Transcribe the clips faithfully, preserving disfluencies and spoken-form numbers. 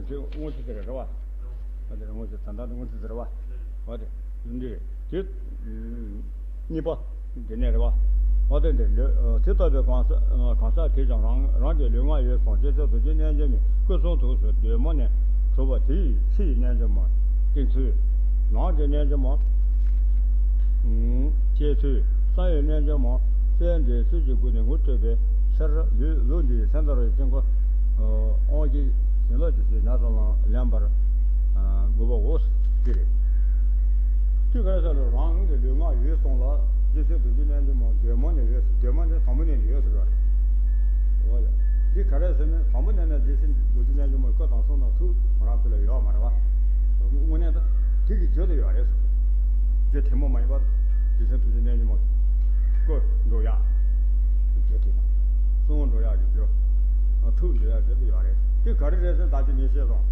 དངོས་གཞི་དེ་རེད་བ། ཨ་དེ་དངོས་གཞི་ད་ལྟ་དངོས་གཞི་དེ་རེད་བ། ཨ་དེ་འདི་རེད། དེ་གཉིས་པ་འདི་ནས་རེད་བ། ཨ་དེ་འདི་ལོས་དེ་ལྟ་བུའི་གང་ཟག་གང་ཟག་གིས་ཀྱང་རང་རང་གི་ལུས་ངག་ཡིད་གསུམ་སྐྱེ་ཚེ་རྡོ་རྗེ་རྣལ་འབྱོར་མའི་སྐུ་གསུང་ཐུགས་སུ་གདོད་མ་ནས་གྲུབ་པ་དེ་ཡི་ཕྱི་ཡི་རྣལ་འབྱོར་མ། སྟེང་ཚུལ། ནང་གི་རྣལ་འབྱོར་མ། སྐྱེ་ཚུལ། གསང་བའི་རྣལ་འབྱོར་མ། སེམས་འདི་ཚུལ་གྱི་སྒོ་ནས་ངོ་སྤྲད་པའི་ཕྱིར་ལུས་ལུས་འདིའི་སེམས་ལྟར་བའི་དཀྱིལ་འཁོར། དབང་གི་བྱིན་རླབས་ཀྱི་ཚུལ་ཉག་ཙམ་ལ་ལེན་པར་དགོས་པའོ། དེ་རེད། དེ་ག་རེ་ཟེར་ན་རང་གི་ལུས་ངག་ཡིད་གསུམ་ལ་སྐྱེ་ཚེ་རྡོ་རྗེ་རྣལ་འབྱོར་མ་གདོད་མ་ནས་ཡོད་ཟེར། གདོད་མ་ནས་དང་པོ་ནས་ནས་ཡོད་ཟེར་བ་རེད། འོ་ཡ། འདི་ག་རེ་ཟེར་ན་དང་པོ་ནས་ནས་སྐྱེ་ཚེ་རྡོ་རྗེ་རྣལ་འབྱོར་མ་སྐུ་དང་གསུང་དང་ཐུགས་ང་རང་ཚོ་ལ་ཡོད་མ་རེད་བ། དངོས་གནས་ད་དེ་གི་རྒྱུ་དེ་ཡོད་རེད་ཟེར། རྒྱུ་ཐུན་མོང་མ་ཡིན་པ་སྐྱེ་ཚེ་རྡོ་རྗེ་རྣལ་འབྱོར་མ་སྐུ་འགྲོ་ཡག་གི་རྒྱུ་དེ་དང་། གསུང་འགྲོ་ཡག་གི་རྒྱུ། ཐུགས་འགྲོ་ཡག་རྒྱུ་དེ་ཡོད་རེད། དེ་ག་རེ་རེད་ཟེར་ད་ཅི་ངས་བཤད་སོང་།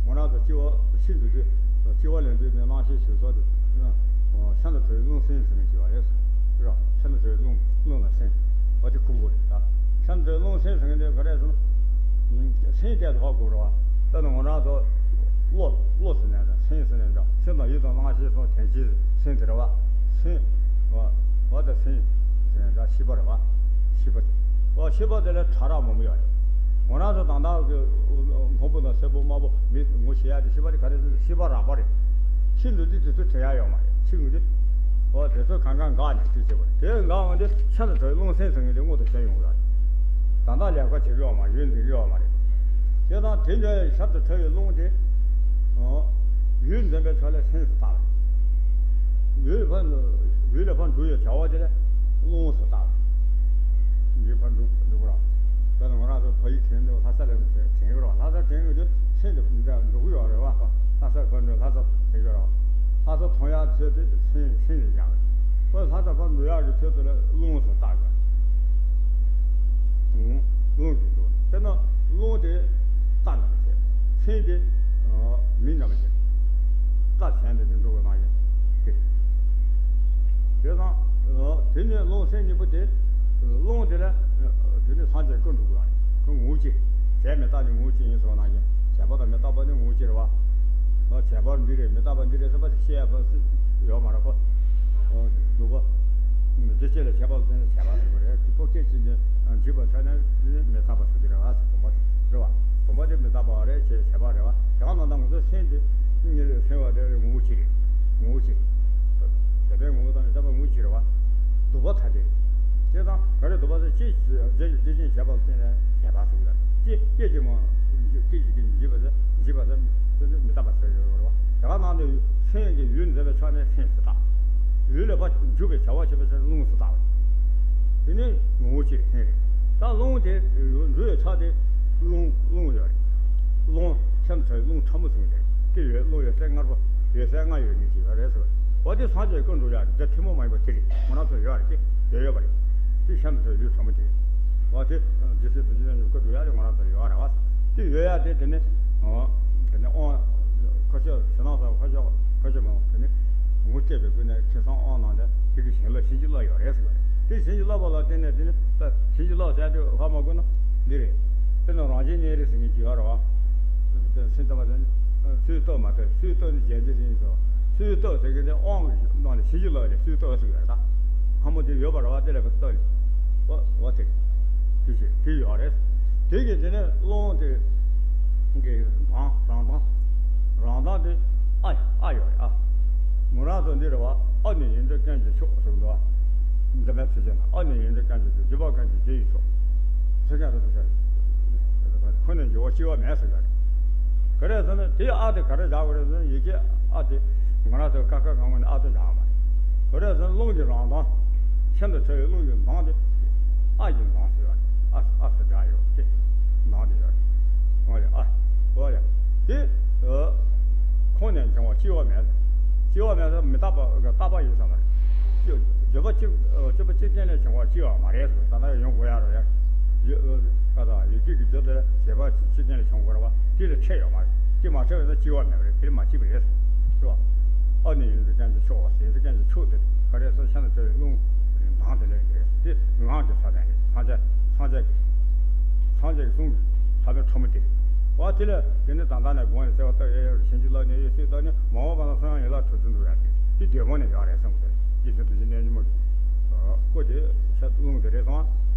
ང་རང་ཚོ་སྐྱེ་བ་ཤི་འདུག་དུས་སྐྱེ་བ་ལེན་དུས་ནས་བླང་བྱའི་ཞིག་ཚོགས་དེ། ཤིན་ཏུ་ཁྲོ་བའི་རླུང་སེམས་ཟེར་མཁན་ཅིག་ཡོད་རེད། རེད། ཤིན་ཏུ་ཁྲོ་བའི་རླུང་རླུང་ལ་སེམས། འོ་དེ་ཁུག་དགོས་རེད་ད། ཤིན་ཏུ་ཁྲོ་བའི་རླུང་སེམས་ཟེར་མཁན་དེ་ག་རེ་ཟེར་ན། སེམས་དེ་ལྷོག་དགོས་རེད་བ། དཔེར་ན་ང་རང་ཚོ་བློ་བློ་ཟེར་ནས་འདྲ་སེམས་ཟེར་ནས་འདྲ་སེམས་དང་ཡིད་དང་རྣམ་ཤེས་སོགས་དོན་སྤྱིའི་སེམས་དེ་རེད་བ། སེམས། འོ་འོ་ད་སེམས་ཟེར་ནས་འདྲ་ཤེས་པ་རེད་བ། ཤེས་པ་དེ། འོ་ཤེས་པ་དེ་ལ་ཕྲ་རགས་མང་པོ་ཡོད་རེད། ང་རང་ཚོ་དང་བདག་གི་སྔོན་པོ་དང་སེར་པོ་དམར་པོ་མིག་ངོ་ཤེས་ཡ་དེ་ཤེས་པ་དེ་ག་རེ་ཟེར་ན་ཤེས་པ་རགས་པ་རེད། ཤེས་འདུག་དུས་དེ་ཚོ་དྲན་ཡ་ཡོད་མ་རེད། ཤེས་འདུག་དུས། འོ་དེ་ཚོ་གང་གང་འགག་ནས་དེ་བྱེད་པ་རེད། དེ་འགག་འོང་དུས་ཤིན་ཏུ་ཁྲོ་བའི་རླུང་སེམས་ཟེར་མཁན་དེ་མངོན་དུ་བྱས་ཡོང་གི་ཡོད་རེད། ད་ལྟ་ལས་ཀ་བྱེད་ཀྱི་ཡོད་མ་རེད། ཡུན་འཛིན་གྱི་ཡོད་མ་རེད། དེ་དང་དེ་འདྲ་ཤིན་ཏུ་ཁྲོ་བའི་རླུང་དེ། འོ། ཡུན་འཛིན་པའི་ཕྱོགས་ལས་སེམས་སུ་བཏགས་པ་རེད། ཡུལ་ལ་ཕར་ཡུལ་ལ་ཕར་འགྲོ་ཡའི་བྱ་བ་དེ་ལ་རླུང་སུ་བཏགས་པ་རེད། འདི་ཕར་འགྲོ་འགྲོ་གི་རེད། དཔེར་ན་ང་རང་ཚོ་ཕ་ཡུལ་དྲན་འདུག་ལྷ་ས་ལ་དྲན་གྱི་རེད། ལྷ་ས་དྲན་གྱི་དུས་སེམས་དེ་འདྲ་འགྲོ་གི་ཡོད་རེད་བ། ལྷ་ས་ཕར་འགྲོ་ལྷ་ས་དྲན་གྱི་རེད། ལྷ་ས་མཐོང་ཡག་ཆེད་དུ་སེམས་སེམས་ལ་བཞག་རེད། ལྷ་ས་ཕར་འགྲོ་ཡག་གི་ཆེད་དུ་ལ་རླུང་སུ་བཏགས་ཡོད་རེད། རླུང་གི་འགྲོ། དཔེར་ན་རླུང་དེ་རྟ་འདྲ་བ་བྱས། སེམས་དེ་མི་འདྲ་བ་བྱས། རྟ་གཞན་དེ་ནི་འགྲོ་བའི་ནང་བཞིན་དེ། དེ་དང་དེ་ནི་རླུང་སེམས་གཉིས་པོ་དེ། རླུང་དེ་ལ་དེ་ནི་སངས་རྒྱས་སྐུ་འགྲོ་དགོས་རེད། ཁོ་ངོ་བོ་གཅིག་བྱས་མི་རྟག་ནི་ངོ་བོ་གཅིག་ཡིན་ཟེར་བ་ནང་བཞིན་བྱས་པ་དང་མི་རྟག་པ་ནི་ངོ་བོ་གཅིག་རེད་བ། བྱས་པ་འདི་རེད་མི་རྟག་པ་འདི་རེད་ཟེར་བ་ཞིག་བཤད་ཡ་ཡོད་མ་རེད་ཁོ། འདུག་གོ། རྒྱུ་ཅི་ལ་བྱས་པ་ལ་བརྟེན་ནས་བྱས་པ་ཟེར་བ་རེད། དེ་ཁོ་སྐད་ཅིག་ནས་འཇིག་པ་ཚ་ན་མི་རྟག་པ་ཟེར་གྱི་རེད་བ། བུམ་པ་རེད་བ། བུམ་པ་དེ་མི་རྟག་པ་རེད་ཅེས་བྱས་པ་རེད་བ། དེ་ག་ནང་ལྟར་ང་ཚོ་སེམས་དེ་སེམས་པ་དེ་ངོ་བོ་གཅིག་རེད། ངོ་བོ་གཅིག་རེད། བྱས་པའི་ངོ་བོ་དང་མི་རྟག་པའི་ངོ་བོ་གཅིག་རེད་བ། སྡུག་པ་ཐ་དད་རེད། དེ་དང་ག་རེ་སྡུག་པ་ཟེར་ཅི་རྗེས་རྗེས་ཤིང་བྱས་པ་ལ་བརྟེན་ནས་བྱས་པ་ཟེར་གྱི་རེད། ཅི་སྐད་ཅིག་མ་སྐད་ཅིག་གིས་འཇིག་པ་ཟེར་འཇིག་པ་ཟེར་དེ་ནི་མི་རྟག་པ་ཟེར་ཡོད་རེད་བ། དེ་ག་ནང་དུ་སེམས་ཀྱི་ཡུལ་འཛིན་པའི་ཆ་ནས་སེམས་སུ་བཏགས། ཡུལ་ལ་ཕར་འཇུག་པའི་བྱ་བ་བྱེད་པའི་ཆ་ནས་རླུང་སུ་བཏགས། དེ་ནི་ངོ་བོ་གཅིག་སེམས་རེད། ད་རླུང་དེ་འགྲོ་བའི་ཆ་དེ་རླུང་རླུང་ཡོད་རེད། རླུང་སེམས་ཚོའི་རླུང་ཕྲ་མོ་ཟེར་གྱི་རེད། དེ་ཡོད་རླུང་ཡོད་ཚད་ལྔ་པོ་ཡོད་ཚད་ལྔ་ཡོད་ནི་ཅིག་ཡོད་རེད་ཟེར་བ་རེད། འོ་དེ་སངས་རྒྱས་སྐུ་འགྲོ་ཡག་རྒྱུ་ཐུན་མོང་མ་ཡིན་པ་དེ་རེད། ང་རང་ཚོར་ཡོད་རེད་དེ་ཡོད་ཡོད་པ་རེད། དེ་སེམས་ཚོའི་ལུས་ཕྲ་མོ་དེ་རེད། འོ་དེ་རྗེ་བཙུན་རྡོ་རྗེ་རྣལ་འབྱོར་སྐུ་འགྲོ་ཡག་དེ་ང་རང་ཚོར་ཡོད་རེད་བ། དེ་ཡོད་ཡག་དེ་དེ་ནི། འོ། དེ་ནི་དབང་། ཁ་ཤས་ཞེ་སྡང་ཟ་ཁ་ཤས་ཁ་ཤས་མང་དེ་ནི། ངོ་སྤྲད་པའི་སྒོ་ནས་ཁེ་བཟང་དབང་གནང་སྟེ་དེ་གི་བྱིན་རླབས་བྱིན་གྱིས་བརླབས་ཡོད་རེད་ཟེར་བ་རེད། དེ་བྱིན་གྱིས་བརླབས་པ་ལ་བརྟེན་ནས་དེ་ནི་བྱིན་གྱིས་བརླབས་ཟེར་དུས་ཧ་མ་གོ་ན་འདི་རེད། དཔེར་ན་རང་བཞིན་གནས་རིགས་ཟེར་མཁན་ཅིག་ཡོད་རེད་བ། སེམས་ཙམ་པ་ཟེར་ན། སུའི་རྟོག་མ་རྟོག་སུའི་རྟོག་ནི་རྒྱལ་སྲས་ཡིན་ཟེར་བ། སུའི་རྟོག་ཟེར་མཁན་དེ་དབང་གི་ནང་ནས་བྱིན་གྱིས་བརླབས་ནས་སུའི་རྟོག་ཟེར་གི་རེད་ད། ལྷ་མོ་དེ་ཡོད་པ་རེད་བ། དེ་ལ་ཕར་ལྟོས་ནས། འོ་འོ་དེ། དེ་བྱས་དེ་ཡོད་རེད། དེ་གི་དེ་ནས་རླུང་དེ་གི་གདངས་རང་གདངས། རང་གདངས་དེ་ཨ་ཨ་ཡོད་རེད་ཨ། མོ་རང་ཚོ་འདི་རེད་བ། ཨ་ནི་ཡིན་འདྲ་ཀུན་གྱི་མཆོག་ཟེར་གི་འདུག་བ། འདི་མའི་ཚིག་བྱས་ན་ཨ་ནི་ཡིན་འདྲ་ཀུན་གྱི་མཆོག་འཇིགས་པ་ཀུན་གྱི་རྗེ་ཡི་མཆོག་ཟེར་མཁན་དེ་ཚོ་བྱས། ཁོ་ནས་འགྱུར་བ་སྐྱེ་བ་མེད་ཟེར་གི་རེད། ག་རེ་ཟེར་ན་དེའི་ཨ་དེ་ག་རེ་བཞག་དགོས་རེད་ཟེར་ན་ཡི་གེ་ཨ་དེ་ང་རང་ཚོ་ཀ་ཁ་གང་གོ་ནས་ཨ་དེ་བཞག་མ་རེད། ག་རེ་ཟེར་ན་རླུང་གི་རང་གདངས། ཤིན་ཏུ་ཁྲོ་བའི་རླུང་གི་གདངས་དེ་ཨ་ཡི་གདངས་ཟེར་བ་རེད། ཨ་ཨ་ཟེར་སྒྲ་ཡོད་དེ་གདངས་དེ་ཡོད་རེད། འོ་ཡ་ཨ་འོ་ཡ་དེ་ཁོང་ནས་འབྱུང་བ་སྐྱེ་བ་མེད། སྐྱེ་བ་མེད་ཟེར་མི་རྟག་པ་རྟག་པ་ཡིན་ས་མ་རེད། བརྗོད་པ་གཅིག་བརྗོད་པ་གཅིག་གཏན་ལས་བྱུང་བ་སྐྱེ་བ་མ་རེད་ཟེར་ད་ལྟ་ཡོང་དགོས་ཡ་རེད་ཡ། ཡོད་ཨ་དང་ཡོད་ཀྱི་གི་རྒྱུ་དེ་བྱས་པ་ཕྱི་རྐྱེན་ལས་བྱུང་དགོས་རེད་བ། དེ་ལ་ཁྲེལ་ཡོད་མ་རེད། དེ་མ་ཁྲེལ་བས་ན་སྐྱེ་བ་མེད་པ་རེད། དེ་ལ་མ་སྐྱེས་པ་རེད། རེད་བ། ཨ་ནི་ཡོད་ཀྱི་ཀྱང་གི་ཕྱོགས་ཟེར་ཀྱང་གི་ཕྱོགས་དེ་ག་རེ་ཟེར་ཤ་ན་ཁྲེལ་བའི་རླུང་གདངས་དེ་ལས་རེད། དེ་ངག་གི་ས་དང་རེད། སངས་རྒྱས་སངས་རྒྱས་ཀྱི་སངས་རྒྱས་ཀྱི་གསུང་གི་ས་བོན་ཕྲ་མོ་དེ་རེད། བ་དེ་ལ་དེ་ནི་ད་ལྟ་ནས་དགོངས་ནས་གསལ་བ་ལྟར་ཡོད་ཡོད་ཞིང་གི་ལ་ནས་ཡོད་སྲིད་ལྟར་ནི་མ་འོངས་པ་ལ་སོ་ཡང་ཡིན་ལ་གྲུབ་ཚུལ་འདུག་ཡ། དེ་དེ་དོན་མ་ནས་ཡོད་རེད་བསམ་གི་རེད། རྗེ་བཙུན་བདུད་རྩི་རྣལ་འབྱོར་མ་གི་སྐོར་དེ་ཤ་རླུང་དེ་རེད་སོང་།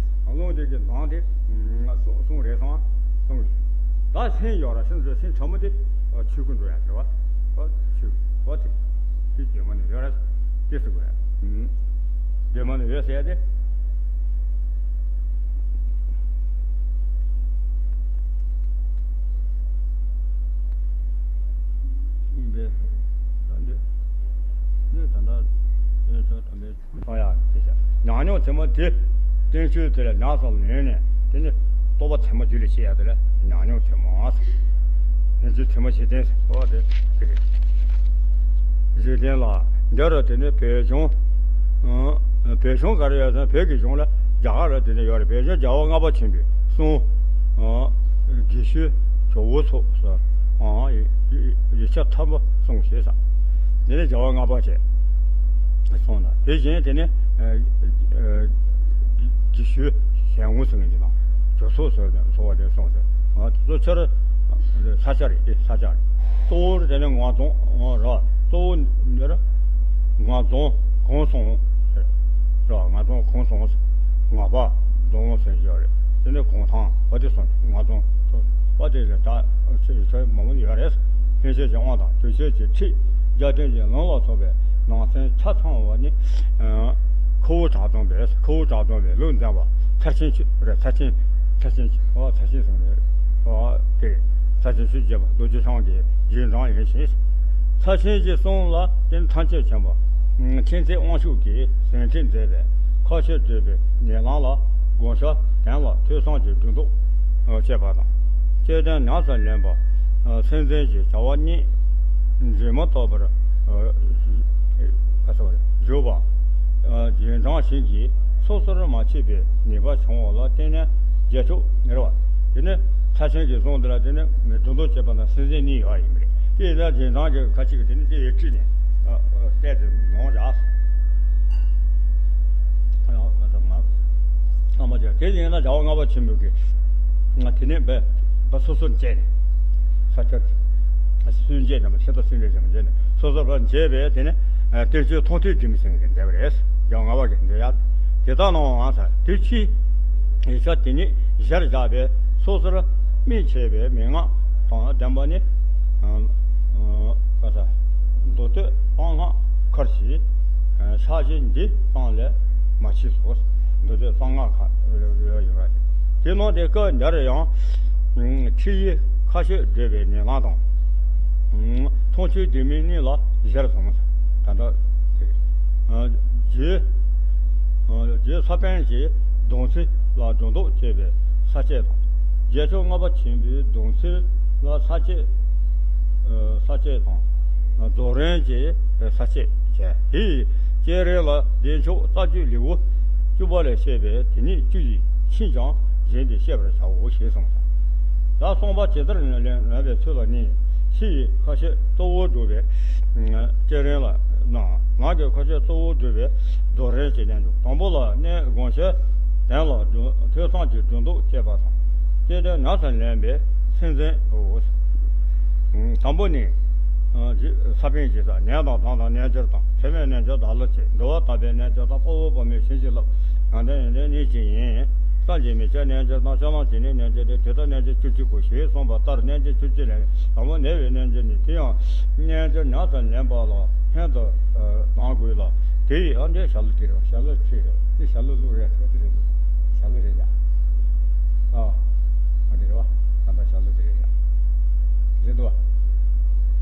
རླུང་དེ་གི་ནང་དེ་གསུང་གསུང་རེད་སོང་། གསུང་ད་སེམས་ཡོད་ར་སེམས་ཟོས་སེམས་ཕྲ་མོ་དེ་ཆོས་སྐུ་འགྲོ་ཡ་དེ་བ། ཆོས་བ་དེ་དེ་དོན་མ་ནས་ཡོད་ར་དེ་སུ་གོ་ཡ། དོན་མ་ནས་ཡོད་ཟེར་ཡ་དེ། ཡིན་པས། ད་འདི་འདི་ད་ལྟ་ཡོད་ཚོད་དམ་པའི་གསུང་ཡག་དེ་བྱ། ཉམས་མྱོང་ཆེན་མོ་དེ་བསྟན་བཅོས་དེ་ལ་ཉམས་སུ་ལེན་ནས་དེ་ནི་རྟོགས་པ་ཆེན་མོ་རྒྱུད་ལ་སྐྱེ་ཡག་དེ་ལ་ཉམས་མྱོང་ཆེན་མོ་ཟེར། ཉམས་བཅོས་ཆེན་མོ་བྱེད་བསྟན་ཟེར་བ་དེ་དེ་རེད། བཞེད་བསྟན་ལ་འདི་རུ་དེ་ནི་བོད་གཞུང་། བོད་གཞུང་ག་རེ་ཡོད་ཟེར་ན་བོད་ཀྱི་གཞུང་ལ་རྒྱ་གར་ལ་དེ་ནི་ཡོད་རེད། བོད་གཞུང་རྒྱལ་བ་ལྔ་པ་ཆེན་པོའི་གསུང་། དགེ་བཤེས་ཇོ་བོ་ཚོགས་སུ་ཡིག་ཆ་མཐོན་པོ་གསུངས་ཞེས་ཟེར། དེ་ནི་རྒྱལ་བ་ལྔ་པ་བཅས་གསུངས་ལ། དེ་བཞིན་དེ་ནི་དགེ་བཤེས་གཞན་ངོ་ཟེར་མཁན་ཅིག་དང་ཇོ་ཚོགས་སུ་ཚོགས་པ་དེ་གསུངས་ཟེར། དེ་ཚོ་ཆར་ས་ཆ་རེད། དེ་ས་ཆ་རེད། གཙོ་བོར་དེ་ནི་ངག་རྫོང་ར། གཙོ་བོ་འདིར་ངག་རྫོང་གུང་སོང་ཟེར་ར། ངག་རྫོང་གུང་སོང་ཟེར། ངག་པ་རྫོང་ཟེར་བཞག་རེད། དེ་ནི་གུང་ཐང་བ་དེ་སོང་ངག་རྫོང་བ་དེ་ལ་ད་ཆོས་ཆོས་མང་པོ་ཡོད་རེད། ལྷན་སྐྱེས་ཀྱི་དབང་དང་དོན་བྱེད་ཀྱི་ཁྲིད་རྒྱ་སྟོན་གྱི་ལུང་ལ་སོགས་པའི་ནང་ཚན་ཆ་ཚང་བ་ནི། ཁོ་བོ་གྲགས་སྟོན་པས། ཁོ་བོ་གྲགས་སྟོན་པས་ལུང་འདྲེན་པ་ཚར་ཆེན་ཆོས་རེད། ཚར་ཆེན་ཚར་ཆེན་ཨོ་ཚར་ཆེན་གསུངས་རེད། ཨོ་དེ་ཚར་ཆེན་ཆོས་རྒྱལ་པོ་རྡོ་རྗེ་འཆང་གི་རྗེས་འབྲང་ཡིན་ཞིང་། ཚར་ཆེན་གྱི་གསུང་ལ་བརྟེན་ཐམས་ཅད་མཁྱེན་པ་མཁྱེན་བརྩེ་དབང་ཕྱུག་གིས་ཟིན་བྲིས་མཛད་པའི་ཁ་ཆོས་བགྲོད་པའི་ཉེ་ལམ་ལ་དགོངས་ཞག་དོན་ལ་ཐོས་བསམ་གྱི་སྒྲོ་འདོགས་བཅད་པ་དང་། བཅད་དོན་ཉམས་སུ་ལེན་པ། སེམས་ཅན་གྱི་བྱ་བ་གཉིས་འཛིན་མ་ཐག་པར་ག་ས་བར་བཞུགས་པ། རྗེས་འབྲང་ཞིག་གིས་སོ་སོར་མ་ཕྱེ་བའི་ནུས་པ་བྱུང་བ་ལ་བརྟེན་ནས་རྗེས་ཕྱོགས་ཉེར་བ། དེ་ནི་ཚར་ཆེན་གྱི་གསུང་འདི་ལ་དེ་ནི་སྒྲོ་འདོགས་བཅད་པ་དང་སེམས་ཅན་གཉིས་ཡོད་ཡིན་པ་རེད། དེ་ཡིན་ན་རྗེས་འབྲང་གི་ཁ་ཅིག་གིས་དེ་ནི་དེ་ཡི་ཁྲིད་ནས་བལྟས་ཏེ་ནོར་བཞག་ཨ་མ་ཅག་དེ་ཡིན་ན་བྱ་བ་ལྔ་པ་ཆེན་པོ་གི་ང་དེ་ནས་འབད་པ་སོ་སོར་བཅད་ནས་ས་ཆ་སུན་བཅད་ནས་ཤེས་རྟོགས་སུན་བཅད་ནས་བཅད་ནས་སོ་སོར་བཅད་པས་དེ་ནས་གཏེར་ཆོས་མཐོང་ཐོས་དྲི་མེད་སེང་གེ་མཛད་པ་རེད། བྱ་བ་ལྔ་པ་གི་མཛད་ཡག་དེ་ལྟ་ནའང་ས་དེ་ཕྱིའི་ཡིག་ཆ་དེ་ཉིད་གཞིར་བཞག་པའི་སོ་སོར་དམིགས་ཕྱེ་བའི་མན་ངག་དང་ལྡན་པ་ནི། ཨ་ཨ་ག་ས། མདོ་སྟོད་གསང་སྔགས་ཁར་གྱི་ཕྱག་བཞེས་འདི་ཙམ་ལས་མ་མཆིས་སོ། མདོ་སྟོད་གསང་སྔགས་ཁར་ཡོད་ཡོད་རེད། དེ་ནང་དེ་སྐབས་འདིར་ཡང་ཁྲིད་ཡིག་ཁ་ཆོས་བགྲོད་པའི་ཉེ་ལམ་དང་། མཐོང་ཆོས་བདེན་མིན་གཉིས་ལ་གཞིར་བཟུང་། ད་ལྟ་དེ་རེད། རྗེ་རྗེ་ས་པཎ་གྱི་སྡོམ་ཚིག་ལ་སྒྲོ་འདོགས་བཅད་པའི་ས་བཅད་དང་། རྗེ་ཕྱོགས་ལྔ་པ་ཆེན་པོའི་སྡོམ་ཚིག་ལ་ས་བཅད་ས་བཅད་དང་། རྫོགས་རིམ་གྱི་ས་བཅད་བྱས། དེ་ཡི་བསྐྱེད་རིམ་ལ་བདེ་མཆོག་རྩ་རྒྱུད་ལེའུ་བཅུ་པ་ལས་བཤད་པའི་དེ་ཉིད་བཅུ་ཡིས་ཕྱིས་ཀྱང་བཞིན་ཏེ་བཤད་པར་བྱའོ་ཞེས་གསུངས། ད་གསུངས་པ་ཇི་ལྟར་ལེན་པའི་ཚུལ་ལ་ནི་ཕྱི་ཡི་ཁ་ཆོས་གཙོ་བོར་གྲུབ་པའི་བསྐྱེད་རིམ་ལ་ནང་ནང་གི་ཁ་ཆོས་གཙོ་བོར་གྲུབ་པའི་རྫོགས་རིམ་གྱི་རྣལ་འབྱོར། དང་པོ་ལ་གནས་དགོངས་ཞེས་དོན་ལ་སྒྲོ་ཐོས་བསམ་གྱི་སྒྲོ་འདོགས་བཅད་པ་དང་། བསྐྱེད་དོན་ཉམས་སུ་ལེན་པའི་སེམས་འཛིན་འོ། དང་པོ་ནི། ཨ་ཇི་ས་པཎ་གྱིས་ནད་དང་གདོན་དང་རྣལ་འབྱོར་དང་། ཚད་མེད་རྣལ་འབྱོར་བདག་ལ་གཅེས། འགྲོ་བ་དག་པའི་རྣལ་འབྱོར་དང་། དཔའ་བོ་དཔའ་མོས་བྱིན་གྱིས་བརླབ། ཡོན་ཏན་ཡོན་ཏན་ཉིད་ཀྱིས་ཡིན། བསམ་གྱིས་མི་ཁྱབ་རྣལ་འབྱོར་དང་། སྤྱོད་ལམ་གྱིས་ནི་རྣལ་འབྱོར་ཏེ། དེ་ལྟར་རྣལ་འབྱོར་བཅུ་གཅིག་པོ། ཞེས་གསུངས་པ་ལྟར་རྣལ་འབྱོར་བཅུ་གཅིག་ལས་དང་པོ་ནད་པའི་རྣལ་འབྱོར་ནི། དེ་ཡང་རྣལ་འབྱོར་ཉམས་སུ་ལེན་པ་ལ་ཕན་དུ་གདམས་དགོས་ལ། དེ་ཡི་ཨ་འདྲའི་ཞལ་ལུ་དེ་རེད། ཞལ་ལུ་ཁྲིད་རེད། དེ་ཞལ་ལུ་ལུག་རེད། ཐོག་དེ་རེད། ཞལ་ལུ་རེད་ཡ། ཨ་ཨ་དེ་རེད་བ། ད་ལྟ་ཞལ་ལུ་དེ་རེད་ཡ། རེད་འདུག་བ།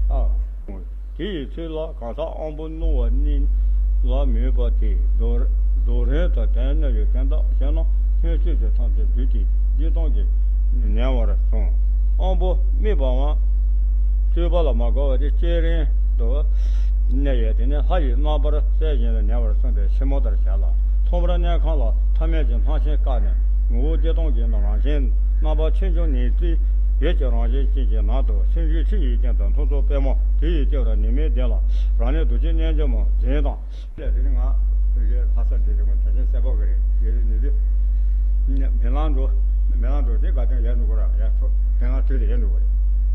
ཨ། དེ་ཡི་ཚུལ་ལ་གང་ཟག་དབང་པོ་རྣོ་བ་གཉིས་ལ་མོས་པ་དེས་རྫོགས་རྫོགས་རིམ་དུ་དོན་གནས་པའི་དོན་དག་ཤེས་ན་ལྷན་སྐྱེས་ཀྱི་ཐམས་ཅད་བདུད་ཀྱི་བདུད་སྟོབས་ཀྱིས་ཉེ་བར་བྱུང་། དབང་པོ་དམིགས་པའམ་སྤྲོས་པ་ལ་མ་དགའ་བ་དེ་བསྐྱེད་རིམ་དུ་གནས་ཡོད། དེ་ནས་ལྷ་ཡི་རྣམ་པར་གསལ་བཞིན་དུ་ཉེ་བར་སོན་པའི་ཕྱི་མོ་ལྟར་བྱས་ལ། ཚངས་པར་གནས་ཁང་ལ་ཐ་མལ་གྱི་སྣང་ཞེན་བཀག་ནས་ངོ་བོ་བདེ་སྟོང་གི་རང་བཞིན་རྣམ་པ་ཆོས་འབྱུང་ཉི་ཚེ་ཡོད་ཀྱི་རང་བཞིན་ཅན་གྱི་ནང་དུ་སེམས་རྒྱུད་ཆུ་ཡི་སྟེང་དུ་མཐོང་ཚུལ་པད་མོ་དེ་ཡི་ལྟེ་བར་ནུས་མེད་ལྡན་ལ་རང་ལས་རྡོ་རྗེ་རྣལ་འབྱོར་མ་རྒྱན་དང་། དེ་ནི་ང་བོད་ཀྱི་ལྷ་ས་འདི་རི་མོ་དྲ་ཆེན་གསལ་པོ་གི་རེད། ཡེ་རེ་ནི་དེ་མི་ལང་འགྲོ། མེ་ལང་དུ་དེ་དགའ་སྟོན་ཡར་འགྲོ་དགོས་ར། ཡར་ཚོ་དེ་ལ་དུས་དེ་ཡར་འགྲོ་དགོས་